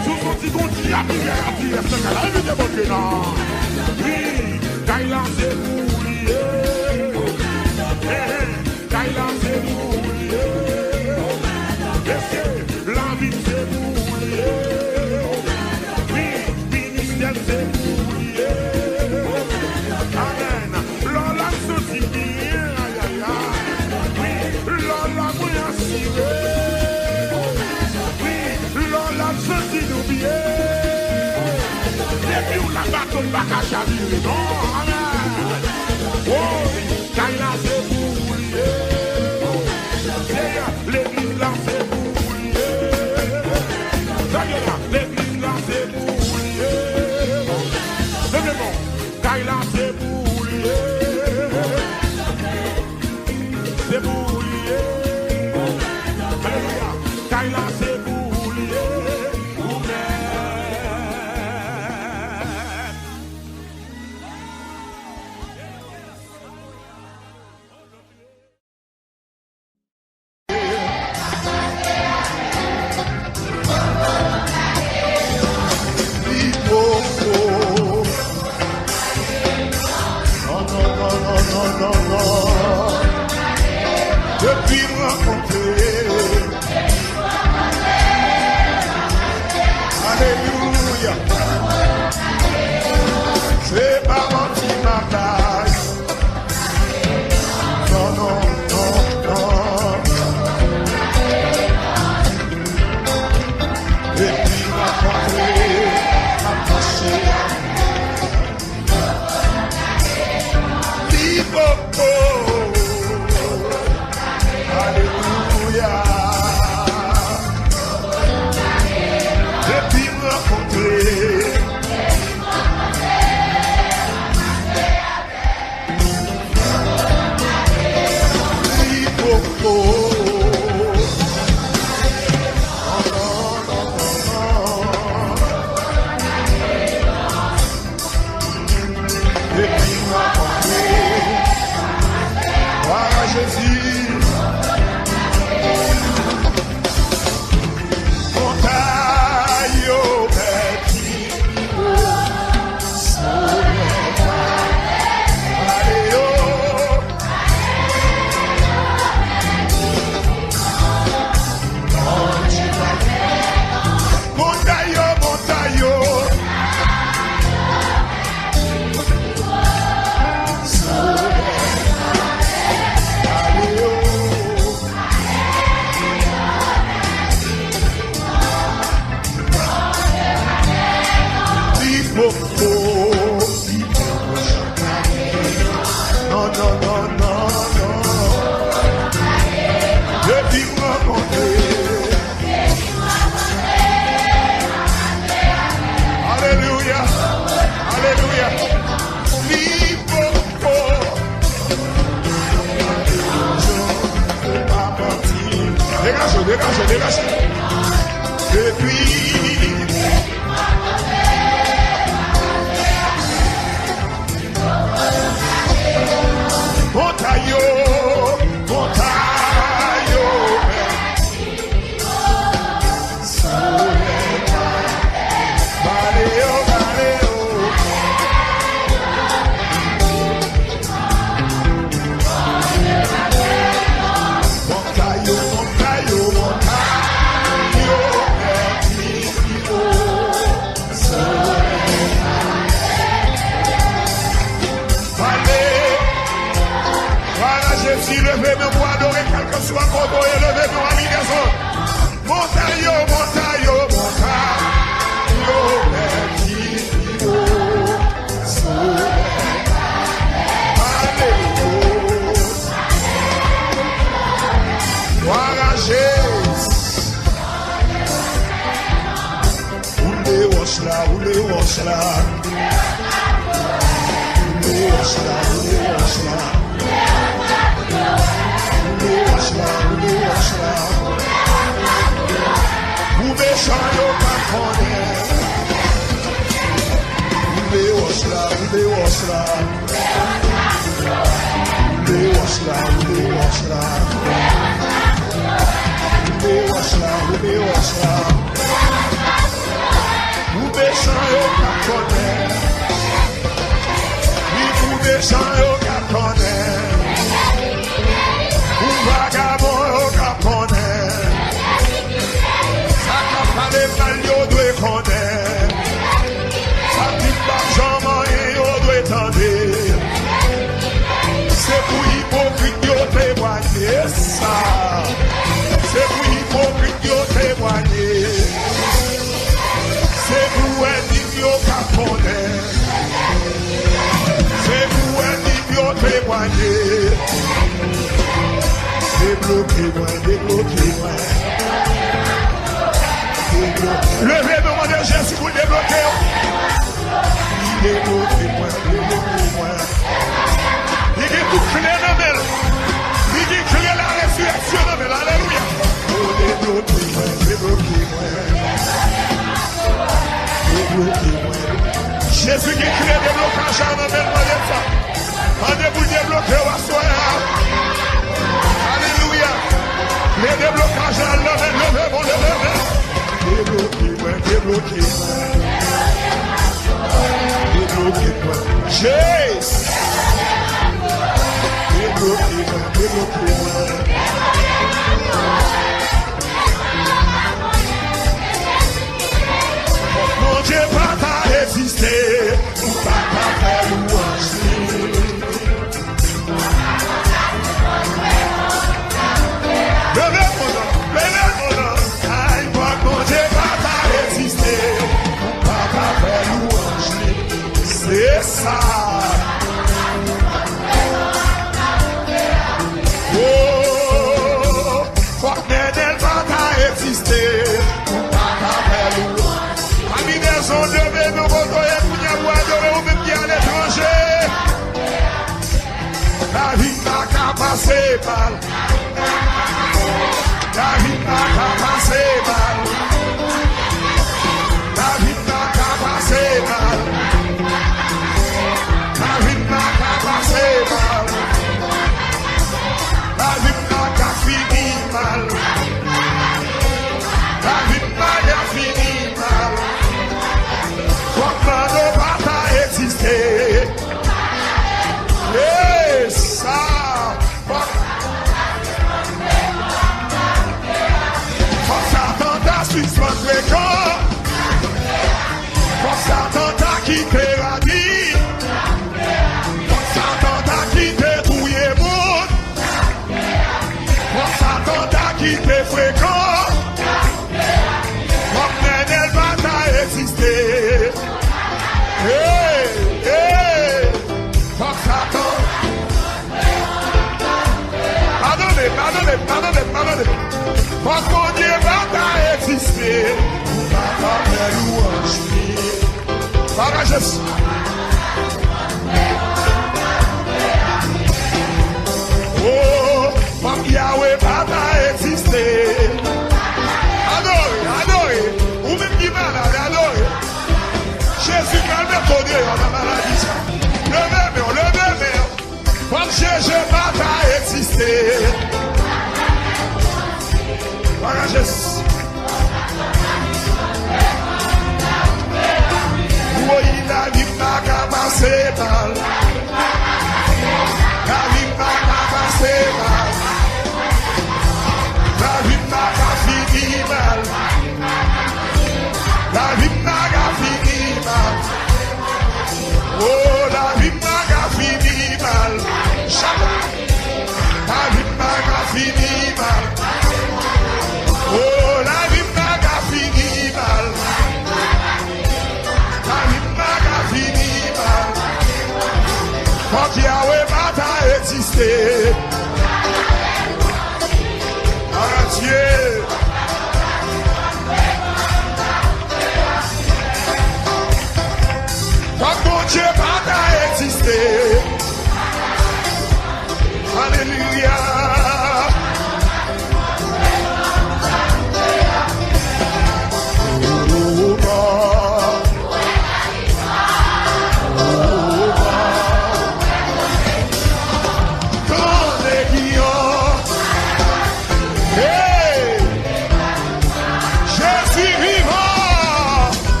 Si w santi gon dyab ki gen ladiyès nan kay la, envite Bondye non. Wi, kay la se pou ou li ye. Hey, hey. Kay la se pou ou li ye. Mesye, lavi m se pou ou li ye. Wi, ministè m se pou ou li ye. Amen. Lò la m santi m byen, ayayay. Wi, lò la mwen asire. Wi, lò la m santi nou byen. Depi w la, bato m pa ka chavire non. Amen. Oh, kay la se pou ou li ye. Seyè, legliz la se pou ou li ye. Tande la, legliz la se pou ou li ye. Leve non, kay la se pou ou li ye. Se pou ou li ye. Alelouya, kay la se pou ou li ye. Ou menm. Wòch la, woule wòch la. Woule wòch la, woule wòch la. Woule wòch la, woule wòch la. Pou mechan yo pa konnen. Woule wòch la, woule wòch la. Woule wòch la, woule wòch la. Woule wòch la, woule wòch la. Pou mechan yo ka konnen. Wi, pou mechan yo ka konnen. Pou vagabon yo ka konnen. Sa k ap pale mal yo dwe konnen. Sa ki p ap janm anyen yo dwe tande. Se pou ipokrit yo temwanye sa. Se pou ipokrit yo temwanye. Se pou ènmi yo ka konnen. Se pou ènmi yo temwanye. Debloke mwen, debloke mwen. Debloke. Leve men w, mande Jezi pou l debloke w. Debloke mwen, debloke mwen. Li gen tout kle nan men l. Li gen kle la rezirèksyon nan men l. Alelouya. O, debloke mwen, debloke mwen. Debloke mwen. Jezi gen kle deblokaj la nan men l, mande l sa. Mande pou l debloke w aswè a. Alelouya. Kle deblokaj la nan men l, leve men w, leve men w. Debloke mwen, debloke mwen. Debloke mwen. Jezi. Debloke mwen, debloke mwen. Bondye pa ta egziste, ou pa ta fè lwanj li. Leve men w non, leve men w non. Ay, fòk Bondye pa ta egziste, ou pa ta fè lwanj li. Se sa. Oh, fòk Nènèl pa ta egziste, ou pa ta fè lwanj. Pami dèzonn, leve men w kote w ye kounye a pou adore ou menm ki aletranje. Lavi m pa ka pase mal. Lavi m pa ka pase mal. Lavi m pa ka pase mal. Lavi m pa ka pase mal. Lavi m pa ka fini mal. Lavi m pa ka fini mal. Fòk mande w pa ta egziste. Hey, sa. Fòk, fòk Satan ta sispann frekan. Fòk Satan ta kite radi. Fòk Satan ta kite touye moun. Fòk Satan ta kite frekan. Fòk Nènèl pa ta egziste. Hey, hey. Fòk Satan. Padone, padone, padone, padone. Fòk Bondye pa ta egziste, ou pa ta fè lwanj li. Papa Jezi. Oh, fòk Yawe pa ta egziste. Adore, adore. Ou menm ki malad, adore. Jezi pral mete w deyò nan maladi sa. Leve men w, leve men w. Fòk Jezi pa ta egziste. Papa Jezi. Woy, lavi m pa ka pase mal. Lavi m pa ka pase mal. Lavi m pa ka fini mal. Lavi m pa ka fini mal. Oh, lavi m pa ka fini mal. Chak. Lavi m pa ka fini mal. Oh, lavi m pa ka fini mal. Lavi m pa ka fini mal. Fòk Yawe pa ta egziste. Adye.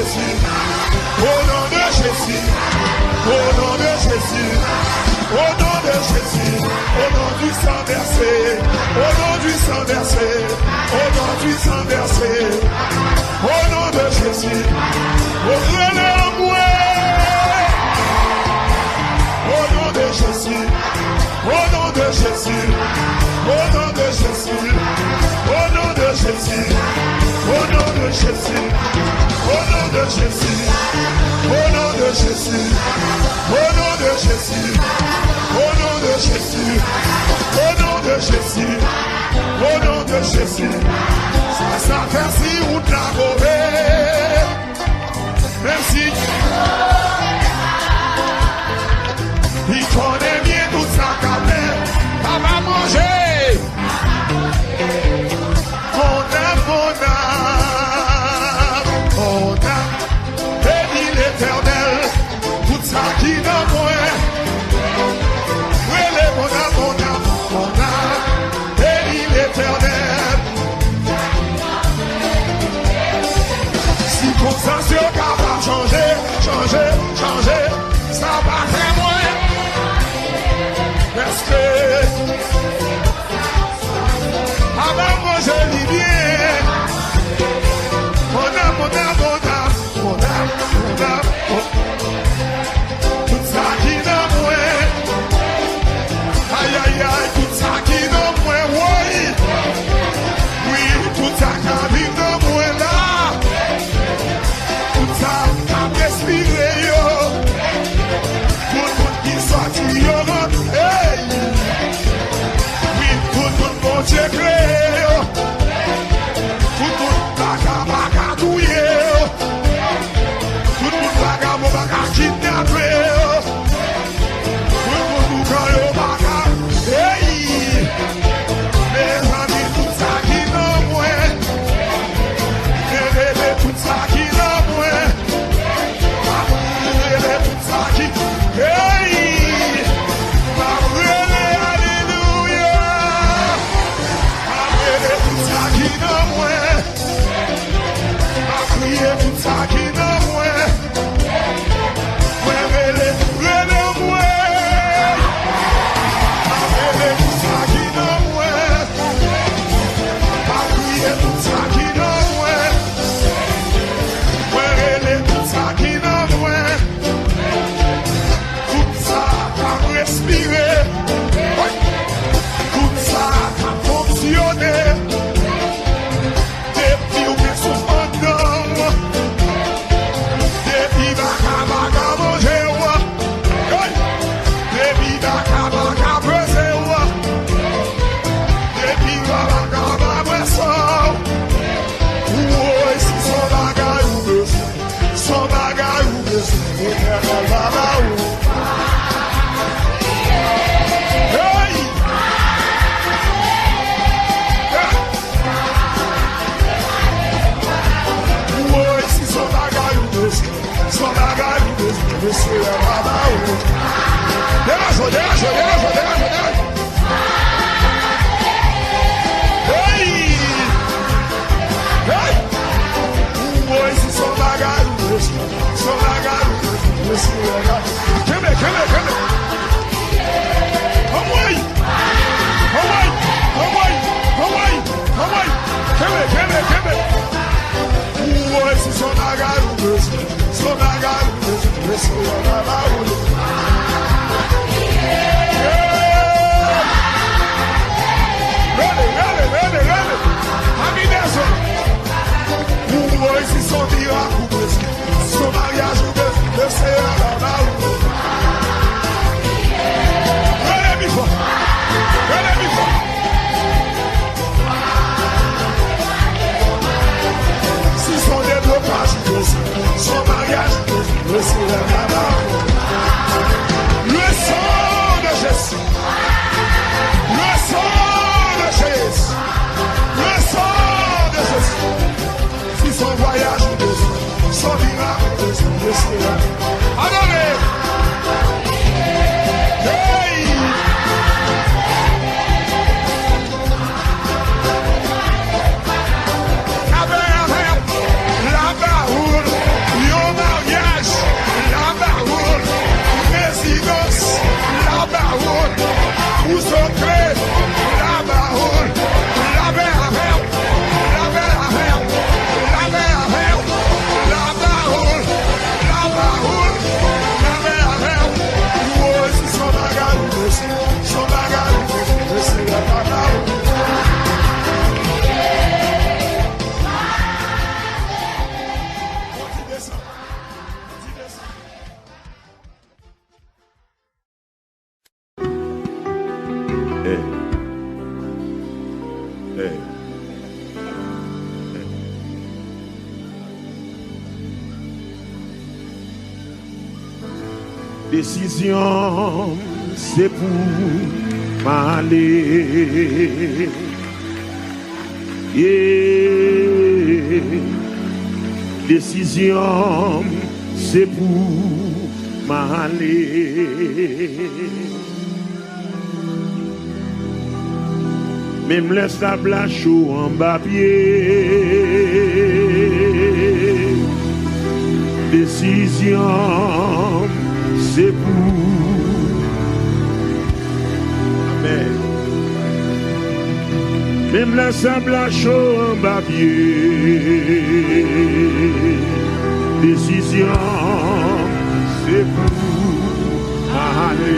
Au nom de Jésus, au nom de Jésus, au nom de Jésus, au nom du sang versé, au nom du sang versé, au nom du sang versé, au nom de Jésus, au nom de Jésus, au nom de Jésus, au nom de Jésus, au nom de Jésus, au nom de Jésus, au nom de Jésus, au nom de Jésus, au nom de Jésus, au nom de Jésus, au nom de Jésus, au nom de Jésus, au nom de Jésus. Sa, sa fè si wout la move. Menm si li konnen byen tout sa k ap fè, papa manje. Mon âme, mon âme, mon âme, bénis l'Éternel, tout sa ki nan mwen. Rele mon âme, mon âme, mon âme, bénis l'Éternel. Sikonstans yo kapab chanje, chanje, chanje, sa pa fè mwen. Paske Adan manje li byen. Mon âme, mon âme, mon âme, mon âme, mon âme, mon... Tout sa ki nan mwen. Ay, ay, ay, tout sa ki nan mwen, woy. Wi, tout sa k ap viv nan mwen la. Tout sa k ap respire yo. Tout moun ki sòti yo rantre. Wi, tout moun Bondye kreye yo. Tout moun baka baka touye yo. Tout moun vagabon baka kidnape yo. Tout moun boukan yo baka. Ey! Mezanmi, tout sa ki nan mwen. Mezanmi, tout sa ki nan mwen. M ap rele tout sa ki, hey! M ap rele, alelouya! M ap rele tout sa ki nan mwen. M ap kriye tout sa ki nan mwen. Mwen rele, rele mwen. M ap rele tout sa ki nan mwen. M ap kriye tout sa ki nan mwen. Mwen rele tout sa ki nan mwen. Tout sa k ap respire. Tout sa k ap fonksyone. Depi w gen souf anndan w. Depi baka baka manje w. Hey! Depi baka baka peze w. Depi baka baka bwè san w. Woy, si se yon bagay ou bezwen, se yon bagay ou bezwen, Letènèl va ba ou. Hey! Woy, si se yon bagay ou bezwen, se yon bagay ou bezwen, Letènèl va ba ou. Degaje w, degaje w, degaje w, degaje w, degaje w. Hey! Hey! Woy, si se yon bagay ou bezwen, se yon bagay ou bezwen, Letènèl va. Kenbe, kenbe, kenbe. Anmwey! Anmwey! Anmwey! Anmwey! Anmwey! Kenbe, kenbe, kenbe. Woy, si se yon bagay ou bezwen, se yon bagay ou bezwen, Letènèl va ba ou li. Hey! Rele, rele, rele, rele. Pa gen dezòd. Woy, si se yon mirak ou bezwen, se yon maryaj ou bezwen, Letènèl va ba ou. Rele pi fò. Rele pi fò. Si se yon deblokaj ou bezwen, se yon maryaj ou bezwen, Letènèl va ba ou. Le sang de Jésus. Le sang de Jésus. Le sang de Jésus. Si se yon vwayaj ou bezwen, se yon mirak ou bezwen, Letènèl. Adore! Hey! Amen, amen. Laba ou. Desizyon m se pou m ale. Yeah. Desizyon m se pou m ale. Menm lè sab la cho anba pye, desizyon m se pou. Amèn. Menm lè sab la cho anba pye, desizyon m se pou ale.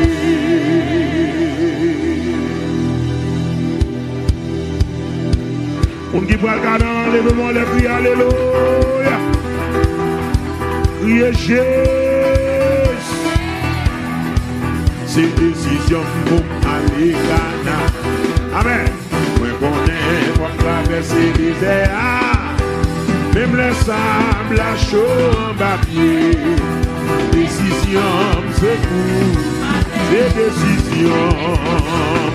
Moun ki pral Kanan, leve men w anlè, kriye alelouya. Kriye Jezi. Se desizyon m pou m ale Kanan. Amèn. Mwen konnen fò m travèse dezè a. Menm lè sab la cho anba pye, desizyon m se pou, se desizyon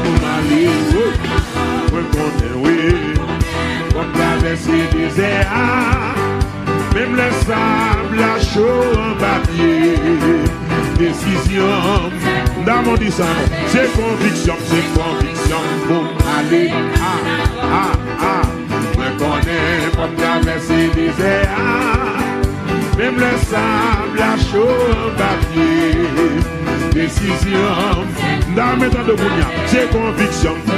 pou m ale. Wi. Mwen konnen, wi, fò m travèse dezè a. Menm lè sab la cho anba pye, desizyon m, m ta di sa non. Se konviksyon m, se konviksyon m pou m ale. A, a, a. Mwen konnen fò m travèse dezè a. Menm lè sab la cho anba pye, desizyon m, m ta renmen tande w kounye a. Se konviksyon m.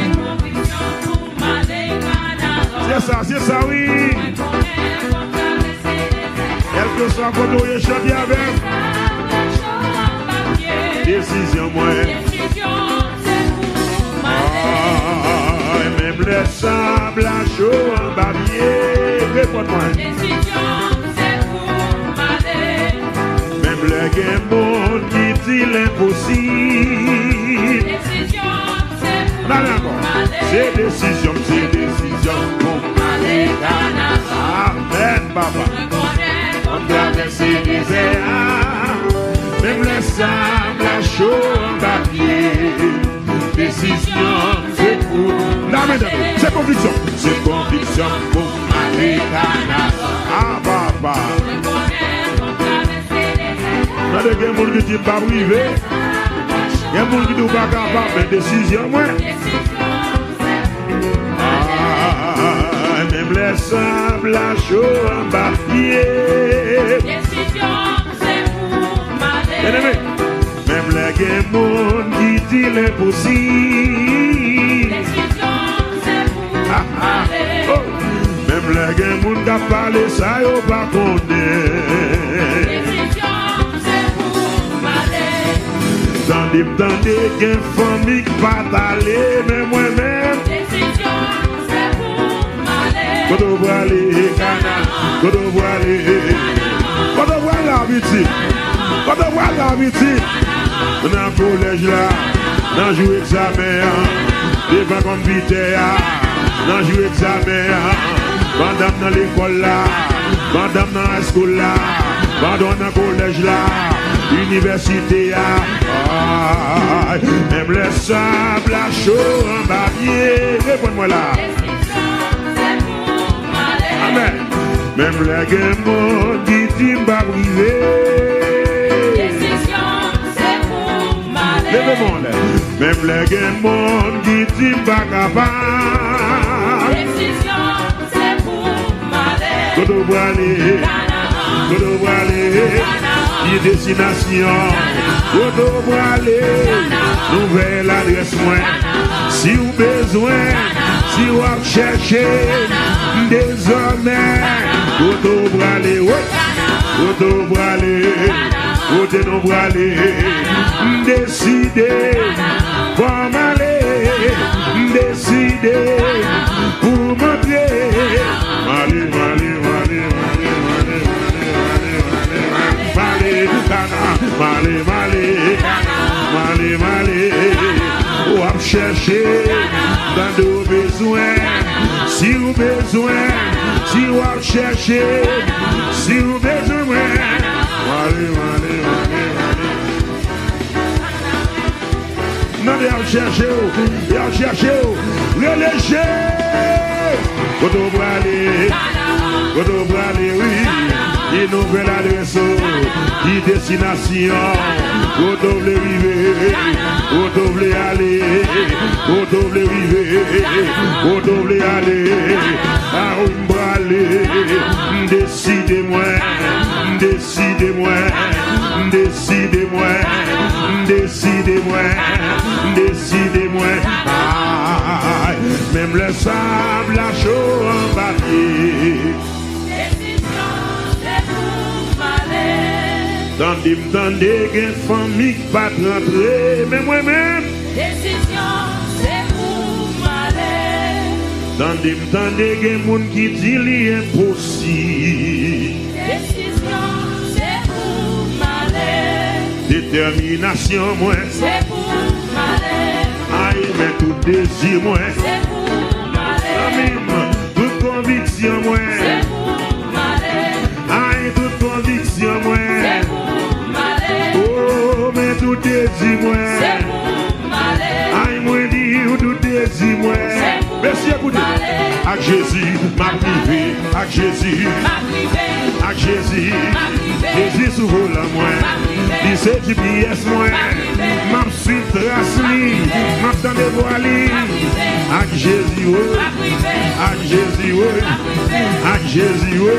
Se sa, se sa, wi. Kèlkeswa kote w ye, chante avè m. Desizyon mwen. Ay, menm lè sab la cho anba pye. Reponn mwen. Menm lè gen moun ki di l enposib. N ale ankò. Se desizyon m, se desizyon m pou m ale Kanan. Amèn, papa. Mwen konnen fò m travèse dezè a. Menm lè sab la cho anba pye. Desizyon m se pou. N ale, tande. Se konviksyon. Se konviksyon m pou m ale Kanan. A, papa. Mwen konnen fò m travèse dezè a. Tande, gen moun ki di m p ap rive. Gen moun ki di w pa kapab, men desizyon mwen. Ay, menm lè sab la cho anba pye. Desizyon m se pou m ale. Byeneme, menm lè gen moun ki di l enposib. Desizyon m se pou m ale. Oh. Menm lè gen moun k ap pale sa yo pa konnen. Desizyon m se pou m ale. Tande m tande gen fanmi k pa t ale, men mwen menm. Desizyon m se pou m ale. Kote w prale? Kanan. Kote w prale? Kanan. Kote w prale la, pitit? Kanan. Kote w prale la, pitit? Kanan. Nan kolèj la, nan jou egzamen an, devan konpitè a, nan jou egzamen an, pandan m nan lekòl la, pandan m nan high school la, pandan w nan kolèj la, inivèsite a. Ay, menm lè sab la cho anba pye. Reponn mwen la. Amèn. Menm lè gen moun ki di m p ap rive. Leve men w anlè. Menm lè gen moun ki di m pa kapab. Kote w prale? Kote w prale? Ki destinasyon? Kote w prale? Nouvèl adrès mwen. Si w bezwen, si w ap chèche m dezòmè, kote w prale? Wi. Kote w prale? Kote nou prale? M deside, fò m ale. M deside pou m antre. M ale, m ale, m ale, m ale, m ale, m ale, m ale, m ale, Kanan, m ale, m ale, m ale, m ale. W ap chèche, tande w bezwen. Si w bezwen, si w ap chèche, si w bezwen mwen. M ale, m ale, m ale, m ale. Chèche w, y ap chèche w. Rele Jezi. Kote w prale? Kote w prale, wi. Ki nouvèl adrès ou? Ki destinasyon? Kote w vle rive? Kote w vle ale? Kote w vle rive? Kote w vle ale? A ou m prale? M deside mwen. M deside mwen. M deside mwen. M deside mwen. M deside mwen. Ay, menm lè sab la cho anba pye. Desizyon, se pou m ale. Tande m tande gen fanmi k pa t rantre, men mwen menm. Desizyon, se pou m ale. Tande m tande gen moun ki di li enposib. Desizyon, se pou m ale. Detèminasyon mwen. Se pou m ale. Ay, men tout dezi mwen. Se pou m ale. Zanmi m, tout konviksyon mwen. Se pou m ale. Ay, tout konviksyon mwen. Se pou m ale. Oh, men tout dezi mwen. Se pou m ale. Ay, mwen di w tout dezi mwen. Se pou m ale. Mesye, koute. Ak Jezi, m ap rive. Ak Jezi. M ap rive. Ak Jezi. M ap rive. Jezi sou volan mwen. M ap rive. Li se G P S mwen. M ap m ap suiv tras li, m ap tande vwa li. Ak Jezi, wi. Ak Jezi, wi. Ak Jezi, wi.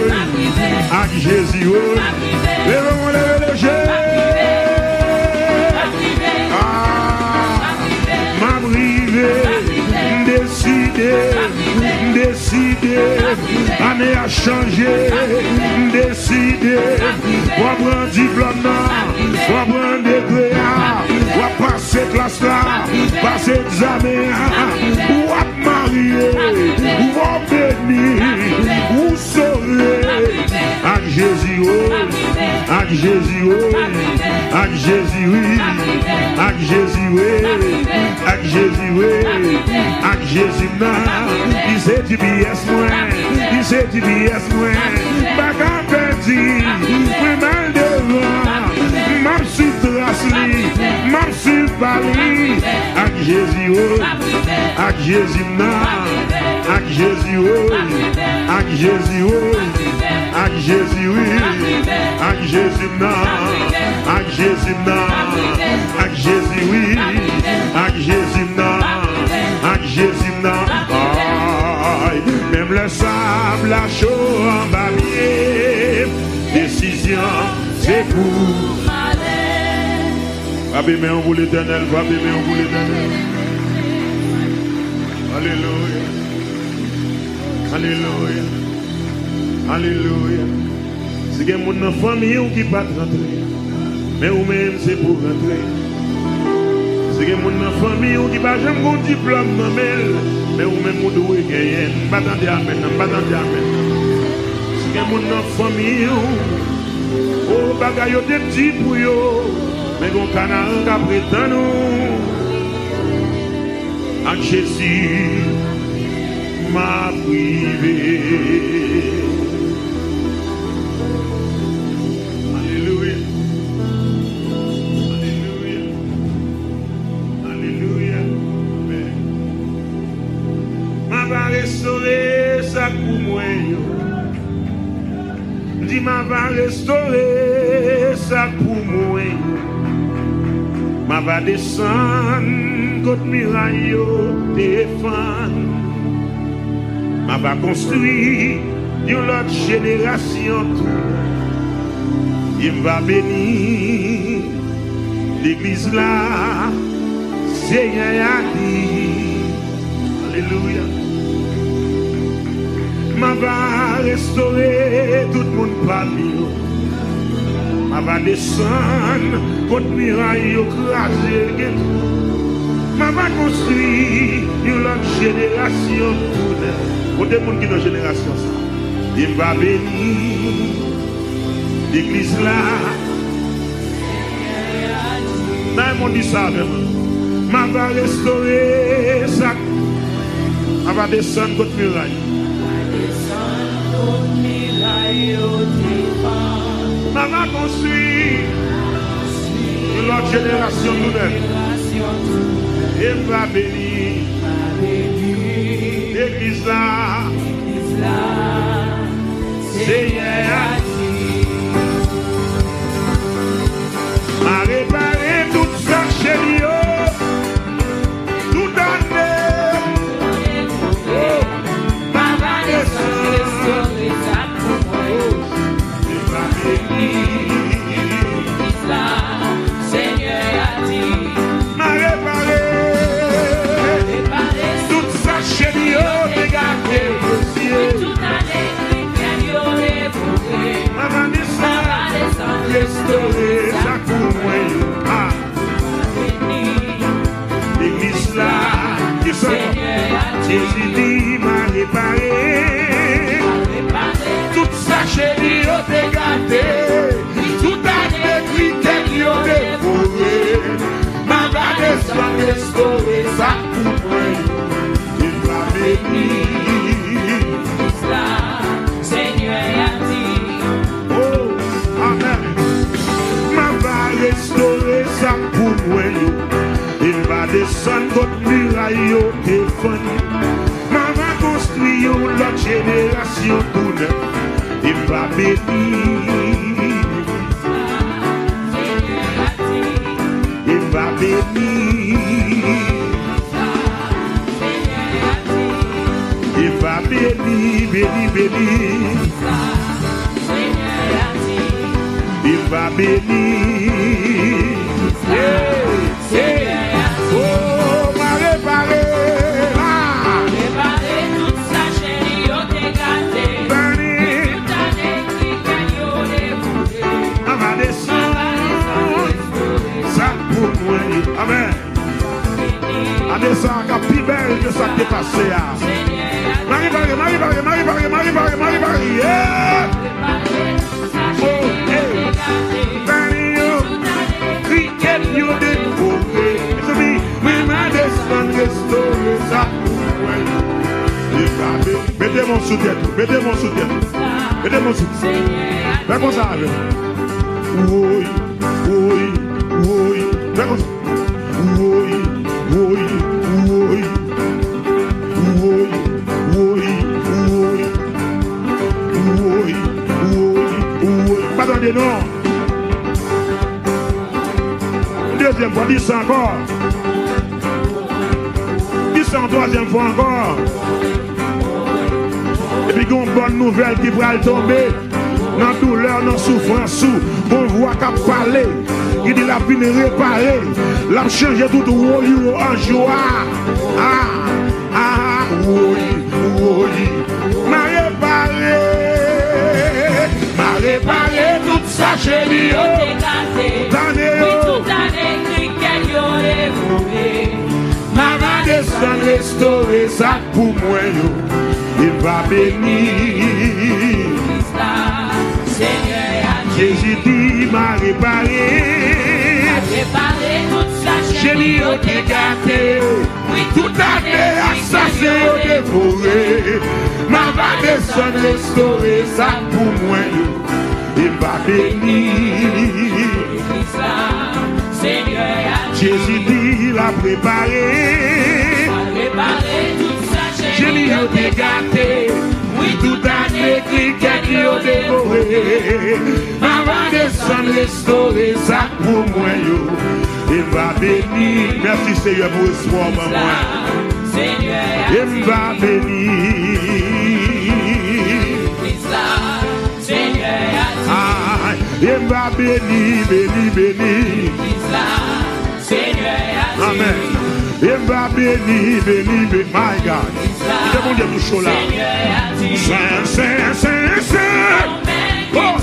Ak Jezi, wi. Leve men w, leve leje. Ah, m ap rive. M deside. M deside. Deside, ane a chanje. M deside, w ap pran diplòm nan, w ap pran degre a, w ap pase klas la, pase egzamen an, w ap marye, w ap beni, w sove. Ak Jezi, wi. Ak Jezi, wi. Ak Jezi, wi. Ak Jezi, wi. Ak Jezi, wi. Ak Jezi m nan. Li se G P S mwen. Li se G P S mwen. M pa ka pèdi. Mwen m al devan. M ap suiv tras li. M ap suiv pa li. Ak Jezi, wi. Ak Jezi m nan. Ak Jezi, wi. Ak Jezi, wi. Ak Jezi, wi. Ak Jezi m nan. Ak Jezi m nan. Ak Jezi, wi. Ak Jezi m nan. Ak Jezi m nan. Ay, menm lè sab la cho anba pye m, desizyon se pou m ale. Frape men w pou Letènèl, frape men w pou Letènèl. Alelouya. Alelouya. Alelouya. Si gen moun nan fanmi w ki pa t rantre, men ou menm se pou w rantre. Si gen moun nan fanmi w ki pa janm gon diplòm nan men l, men ou menm ou dwe genyen l. M pa tande amèn nan, m pa tande amèn nan. Si gen moun nan fanmi w, o, bagay yo te di pou yo, men gon Kanaran k ap ret tann ou. Ak Jezi, m ap rive. Alelouya. Alelouya. Alelouya. Amèn. M ava restore sa k pou mwen yo. M di, m ava restore sa k pou mwen yo. M ava desann kot miray yo te fann. M ava konstwi yon lòt jenerasyon tou. E m va beni legliz la, Senyè a di. Alelouya. M ava restore tout moun pa m yo. M ava desann kot miray yo kraze gen twou. M ava konstwi yon lòt jenerasyon tou nèf. Kote moun ki nan jenerasyon sa? E m va beni legliz la. Nan yon moun di sa avè mwen. M ava restore sa. M ava desann kot miray. M ava konstwi yon lòt jenerasyon tou nèf. E m va beni legliz la. Senyè a di, m a repare tout sa cheri yo. Tout ane, oh, m a va desann. Oh, e m va beni. Senyè a di, m a repare tout sa cheni yo te gate. Tout ane kriken yo devore. M a va desann, restore sa pou mwen yo. Ah. Legliz la, ki sa? Jezi di, m a repare tout sa cheni yo te gate. Tout ane kriken yo devore. M a va desann, restore sa pou mwen yo. E m va beni. Legliz la, Senyè a di. Oh, amèn. M a va restore sa pou mwen yo. E m va desann kot miray yo te fann. M a va konstwi yon lòt jenerasyon tou nèf. E m va beni. E m va beni. E m va beni, beni, beni. E m va beni. Hey, hey. Oh, m a repare la. Repare tout sa cheni yo te gate. Beni. Tout ane kriken yo devore. M a va desann sa pou mwen. Amèn. Ane sa a ka pi bèl ke sa k te pase a. M a repare, m a repare, m a repare, m a repare, m a repare. Yeah! Oh, hey. Bèl yo, kriken yo devore. Mezanmi, mwen m a desann restore sa pou mwen. E pa beni. Mete men sou tèt ou, mete men sou tèt ou. Mete men sou tèt ou. Fè konsa avè m. Woy, woy, woy. Fè konsa. Woy, woy, woy. Woy, woy, woy. Woy, woy, woy. M pa tande non. Yon dezyèm fwa, di sa ankò. Di sa yon twazyèm fwa ankò. Epi gen yon bòn nouvèl ki pral tonbe. Nan doulè, nan soufrans ou, gon vwa k ap pale. Li di l ap vin repare. L ap chanje tout woy ou an jwa. Ah, ah, woy, woy. M a repare. M a repare tout sa cheni yo. Tout ane yo. Wi, tout ane kriken yo devore. M a va desann restore sa pou mwen yo. E va beni. Jezi di, m a repare. Cheni yo te gate. Wi, tout ane asase yo devore. M a va desann restore sa pou mwen yo. E va beni. Jezi di l ap repare. Cheni yo te gate. Wi, tout ane kriken yo devore. M a va desann restore sa pou mwen yo. E va beni. Mèsi, Seyè, pou espwa w ban mwen. E m va beni. Ay, e m va beni, beni, beni. Amèn. E m va beni, beni, beni. My God. Kite Bondye pou cho la. Sen, sen, sen, sen. Oh.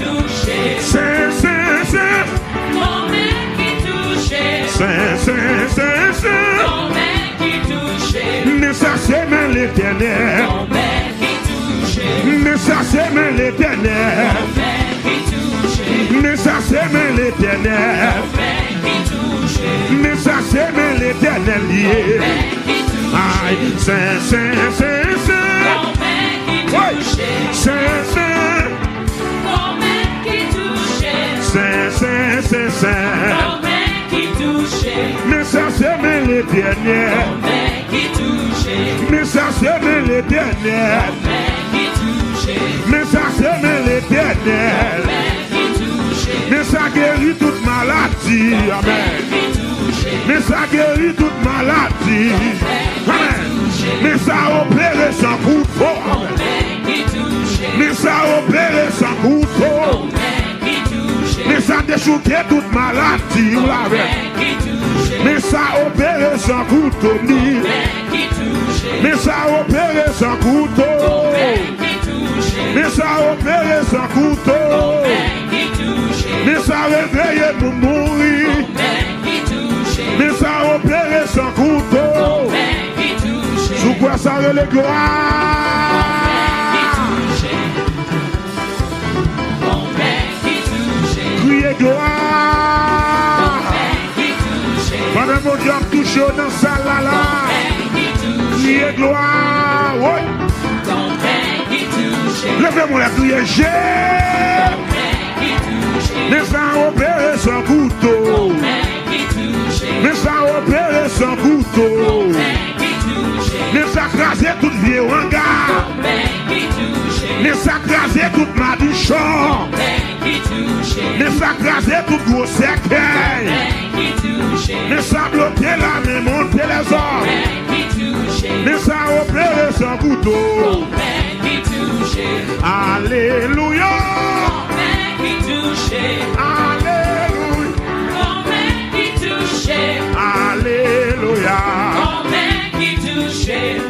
Sen, sen, sen. Sen, sen, sen, sen. Men sa se men Letènèl. Men sa se men Letènèl. Men sa se men Letènèl. Men sa se men Letènèl ye. Ay, sen, sen, sen, sen. Woy. Sen, sen. Sen, sen, sen, sen. Men sa se men Letènèl. Letènèl. Men sa se men Letènèl. Men sa se men Letènèl. Men sa geri tout maladi. Amèn. Men sa geri tout maladi. Amèn. Men sa opere san kouto. Amèn. Men sa opere san kouto. Men sa dechouke tout maladi ou la avè. Men sa opere san kouto ni. Men sa opere san kouto. Men sa opere san kouto. Men sa reveye moun mouri. Men sa opere san kouto. Si w kwè sa, rele glwa. Kriye glwa. Pandan Bondye ap touche w nan sal la la. Kriye glwa. Woy. Leve men w la, kriye Je. Men sa opere san kouto. Men sa opere san kouto. Men sa kraze tout vye wanga. Men sa kraze tout madichon. Men sa kraze tout gwo sèkèy. Men sa bloke lame monte lèzòm. Men sa opere san kouto. Alelouya. Alelouya. Alelouya.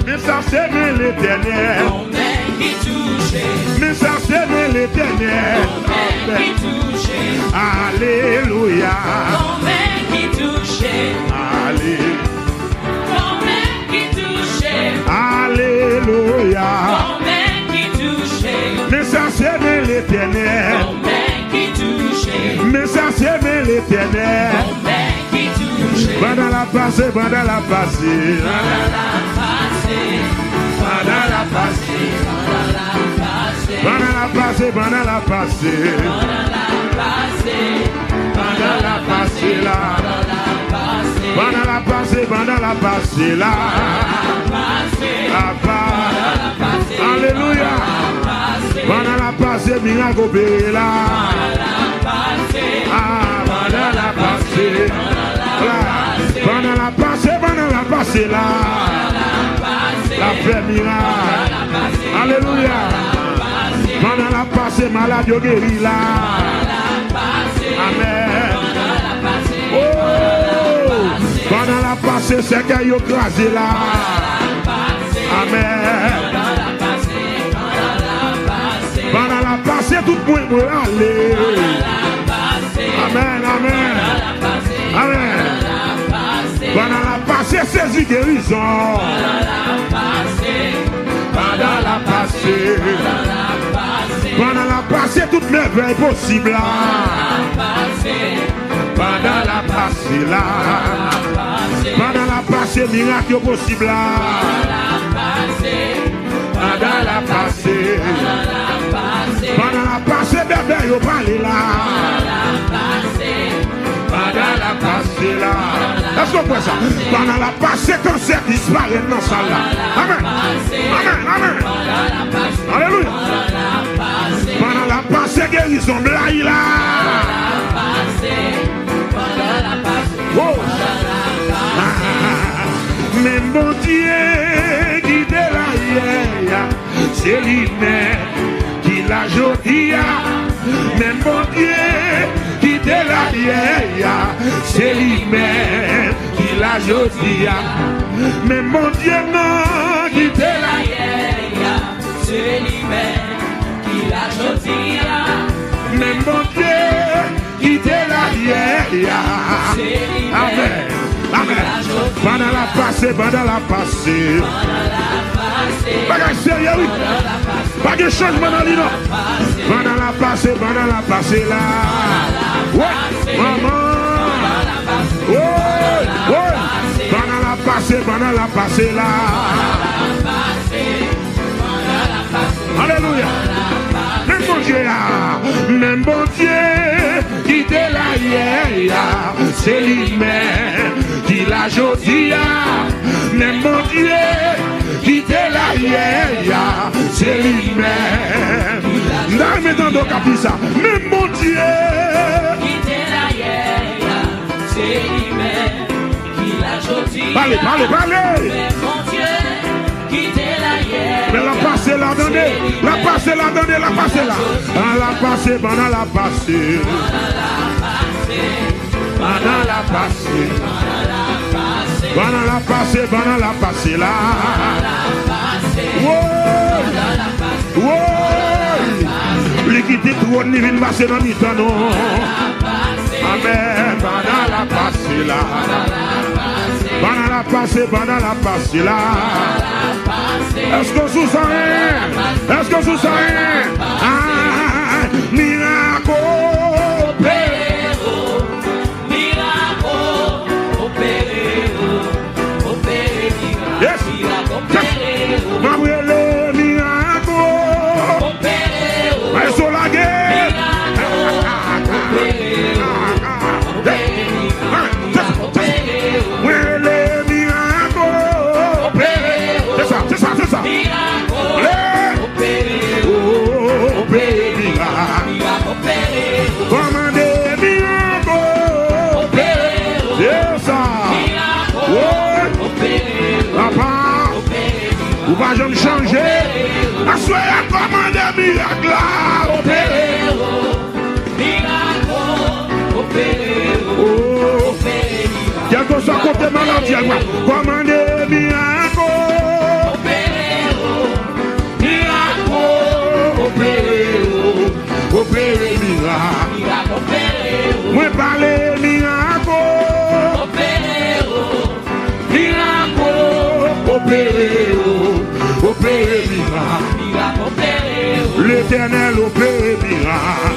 Men sa se men Letènèl. Men sa se men Letènèl. Alelouya. Ale. Alelouya. Men sa se men Letènèl. Men sa se men Letènèl. Pandan l ap pase, pandan l ap pase. Pandan l ap pase, pandan l ap pase. Pandan l ap pase, pandan l ap pase. Pandan l ap pase la. Pandan l ap pase, pandan l ap pase la. Apa. Alelouya. Pandan l ap pase, mirak opere la. Ah, pandan l ap pase. Pandan l ap pase, pandan l ap pase la. L ap fè mirak. Alelouya. Pandan l ap pase, malad yo geri la. Amèn. Oh! Pandan l ap pase, sèkèy yo kraze la. Amèn. Pandan l ap pase, tout mwen mwen ale. Amèn, amèn. Amèn. Pandan l ap pase, sezi gerizon. Pandan l ap pase. Pandan l ap pase, tout mèvèy posib la. Pandan l ap pase la. Pandan l ap pase, mirak yo posib la. Pandan l ap pase. Pandan l ap pase, bèbè yo pale la. Pandan l ap pase la. Èske w kwè sa? Pandan l ap pase, kansè disparèt nan sal la. Amèn. Amèn, amèn. Alelouya. Pandan l ap pase, gerizon blayi la. Oh. Menm Bondye ki te la yè a, se li menm ki la jodi a. Menm Bondye ki te la yè a, se li menm ki la jodi a. Menm Bondye nan ki te la yè a, se li menm ki la jodi a. Menm Bondye ki te la yè a. Amèn. Amèn. Pandan l ap pase, pandan l ap pase. Bagay serye, wi. Pa gen chanjman nan li, non. Pandan l ap pase, pandan l ap pase la. Woy, manman. Woy, woy. Pandan l ap pase, pandan l ap pase la. Alelouya. Menm Bondye a, menm Bondye ki te la yè a, se li menm ki la Jodi a, menm Bondye ki te la yè a, se li menm. M ta renmen tande w k ap di sa. Menm Bondye ki te la yè a, se li menm ki la jodi a. Pale, pale, pale! Menm Bondye ki te la yè a. Men l ap pase la, tande. L ap pase la, tande, l ap pase la. An l ap pase, pandan l ap pase. Pandan l ap pase. Pandan l ap pase, pandan l ap pase la. Woy! Woy! Li kite twòn li vin pase nan mitan nou. Amèn. Pandan l ap pase la. Pandan l ap pase, pandan l ap pase la. Èske w sou sa, en? Èske w sou sa, en? Ah, mirak opere. Mirak opere, opere mirak. Yes. Mirak opere. M ap rele mirak. Opere. Maestro lage. Mirak opere, opere mirak. Mirak opere. Mwen rele mirak. Opere. Se sa, se sa, se sa. Mirak opere. Opere mirak. Kòmande mirak. Opere. Se sa. Woy. Papa, ou pa janm chanje. Aswè a, kòmande mirak la. Opere. Mirak. Oh. Kèlkeswa kote maladi a, kòmande mirak. Mirak, opere, opere mirak. Mwen pale mirak. Mirak, opere, opere mirak. Letènèl opere mirak.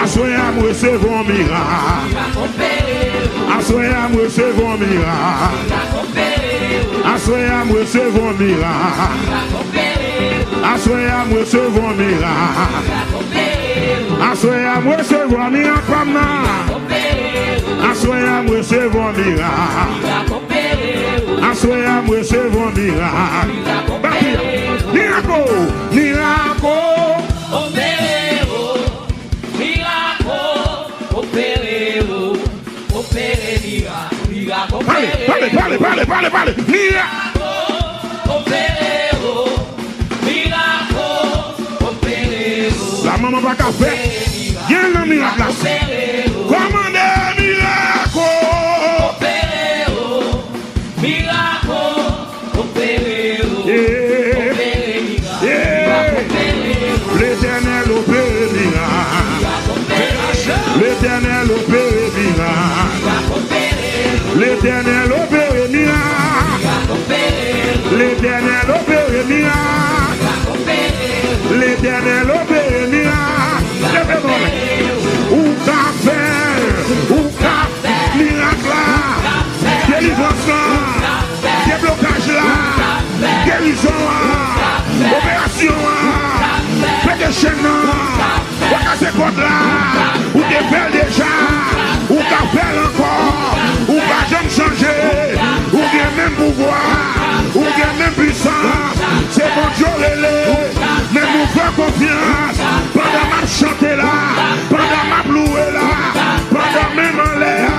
Aswè a m resevwa yon mirak. Aswè a m resevwa yon mirak. Aswè a m resevwa yon mirak. Aswè a m resevwa yon mirak. Aswè a m resevwa mirak pa m nan. Aswè a m resevwa mirak. Aswè a m resevwa mirak. Bati a. Mirak o, mirak o. Mirak o, opere o. Opere mirak, mirak opere. Pale, pale, pale, pale, pale, pale. Mirak. Mirak o, opere o. Mirak o, opere o. Sa manman pa ka fè. Gen nan mirak la. Opere o. Kòmande mirak o. Opere o. Mirak o. Opere o. Yeah. Opere mirak. Yeah. Mirak opere o. Letènèl opere mirak. Letènèl opere mirak. Letènèl opere mirak. Letènèl opere mirak. Leve men w. Ou ka fè l. Ou ka fè mirak la. Delivrans la. Deblokaj la. Gerizon an. Operasyon an. Pete chenn nan. Kase pòt la, ou te fè l deja, ou ka fè l ankò, ou pa janm chanje, ou gen menm pouvwa, ou gen menm pwisans, se Bondye w rele, men nou fè konfyans, pandan m ap chante la, pandan m ap louwe la, pandan men m anlè a,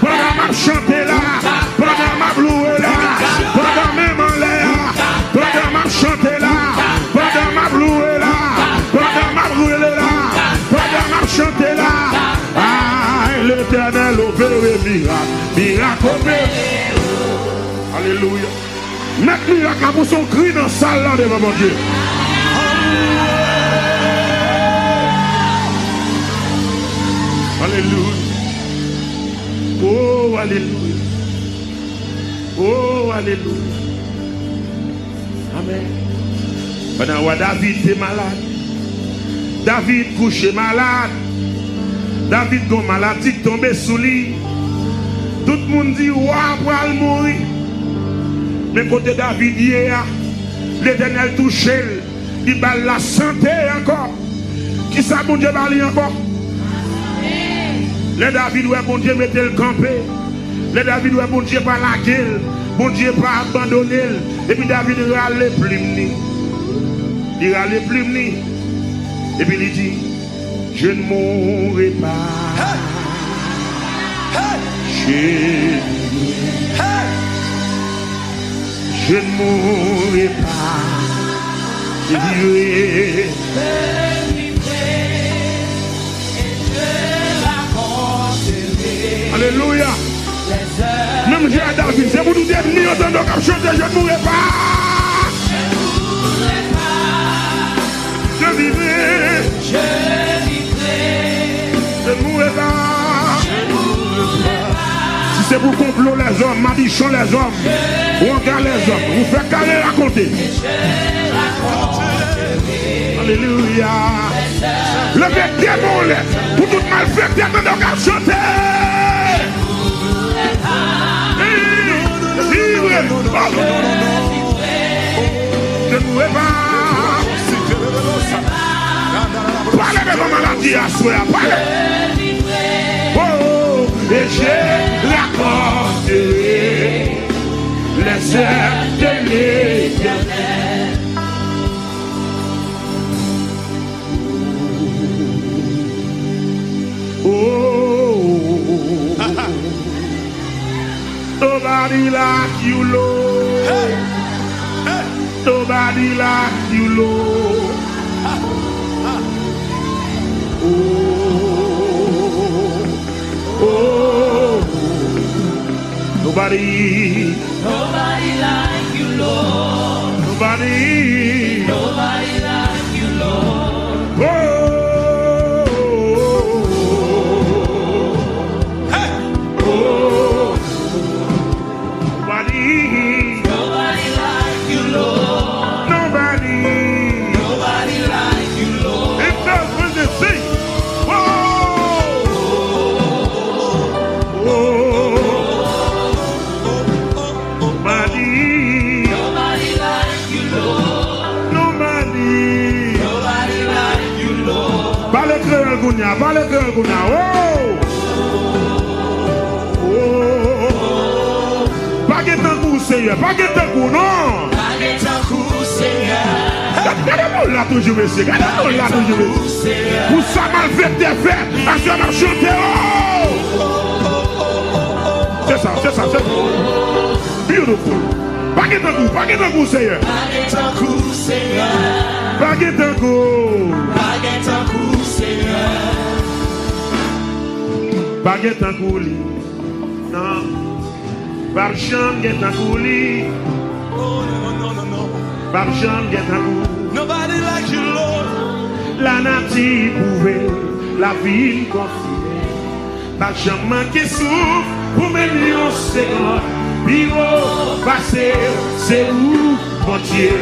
pandan m ap chante la, pandan m ap louwe la, pandan men m anlè a, pandan m ap chante la, pandan m ap louwe la, pandan m ap rele la, pandan m ap chante la. Ay, Letènèl opere mirak, mirak opere. Alelouya. Mèt mirak la pou se yon kri nan sal la devan Bondye. Alelouya. Oh, alelouya. Oh, alelouya. Amèn. Pandan wa David te malad, David kouche malad. David gon maladi k tonbe sou li. Tout moun di wa pral mouri. Men kote David ye a, Letènèl touche l, li ba l lasante ankò. Kisa Bondye ba li ankò? Lè David wè Bondye mete l kanpe, Lè David wè Bondye pa lage l, Bondye pa abandone l, epi David rale plim li. Li rale plim li, epi li di, Je ne mourrai pas. Hey! Hey! Je, hey! Je ne mourrai pas. Je vivrai. Alelouya. Menm jan a David, se pou tout ènmi yo tande w k ap chante, Je ne mourrai pas. Je vivrai. Je ne mourrai pas. Si se pou konplo lèzòm, madichon lèzòm, wanga lèzòm, ou fè kare rakonte. Alelouya. Leve de men w anlè pou tout malfektè tande w k ap chante. Vivre. Oh. Je ne mourrai pas. Pale devan maladi aswè a, pale. Oh, et je raconterai les œuvres de l'Éternel. Oh, nobody like you, Lord. Hey! Hey! Nobody like you, Lord. Oh, oh, nobody. Nobody like you, Lord. Nobody. Nobody like you, Lord. Oh, oh, oh, oh. Hey! Oh. Nobody. Nobody like you, Lord. Nobody. Nobody like you, Lord. Lift up and just sing. Oh. Oh. Nobody. Nobody like you, Lord. Nobody. Nobody like you, Lord. Pale kreyòl kounye a, pale kreyòl kounye a. Oh! Oh! Pa gen tankou w, Senyè, pa gen tankou w, non. Pa gen tankou w, Senyè. Gade, gade moun la toujou, mesye, gade moun la toujou, mesye. Pou sa malfektè fè, aswè n ap chante, oh! Se sa, se sa, se sa. Beautiful. Pa gen tankou, pa gen tankou, Senyè. Pa gen tankou, Senyè. Pa gen tankou. Pa gen tankou, Senyè. Pa gen tankou li. Non. P ap janm gen tankou li. Oh, non, non, non, non, non. P ap janm gen tankou. Nobody like you, Lord. Lanati pwouve, lavi m konfime. Pa janm manke souf pou menm yon segonn. Pi wo pase w, se ou, Bondye.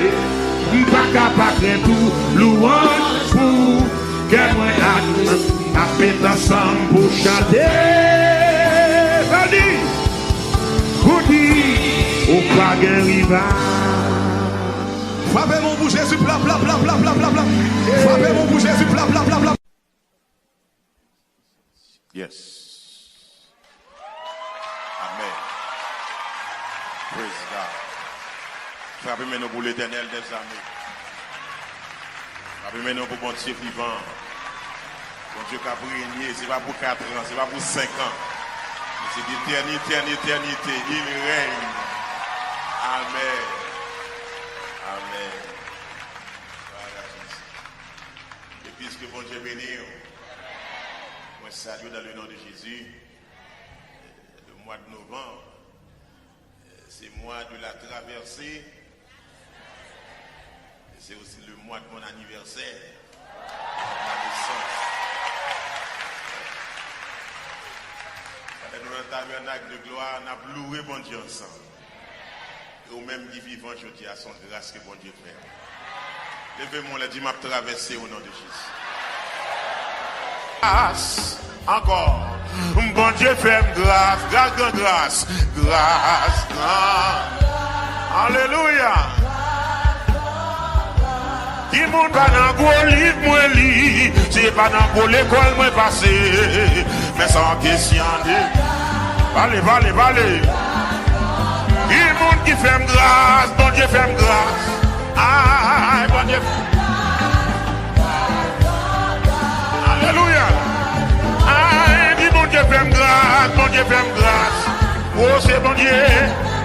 M pa ka pa krent ou, louwanj pou ou. Kè mwen ak nanm ap met ansanm pou chante. Sa di, pou di, ou pa gen rival. Frape men w pou Jezi, pla, pla, pla. Frape men w pou Jezi, pla, pla, pla, pla. Yes. Amen. Praise God. Frape men nou pou Letènèl dèzame. Frape men nou pou Bondye vivan. Bondye k ap renye, se pa pou kat an, se pa pou senk an. Men se d'éternité en éternité. Il règne. Amen. Amen. Gloire à Jésus. E piske Bondye beni w, mwen salye w dans le nom de Jésus. Le mois de novembre, c'est mois de la traversée. Et c'est aussi le mois de mon anniversaire, mois de ma naissance. Sa fè nou nan tabènak de glwa, n ap louwe Bondye ansanm. E ou menm ki vivan jodi a, se yon gras ke Bondye fè. Leve men w, di, "M ap travèse o non de Jezi." Gras, ankò. Bondye fè m gras, gras, gran gras, gras, gran. Alelouya. Timoun, pa nan gwo liv mwen li, se pa nan gwo lekòl mwen pase, men san kesyon de Pale, pale, pale. Ki moun ki fè m gras, Bondye fè m gras. Ay, Bondye. Alelouya. Ay, ki moun ki fè m gras, Bondye fè m gras. O, se Bondye.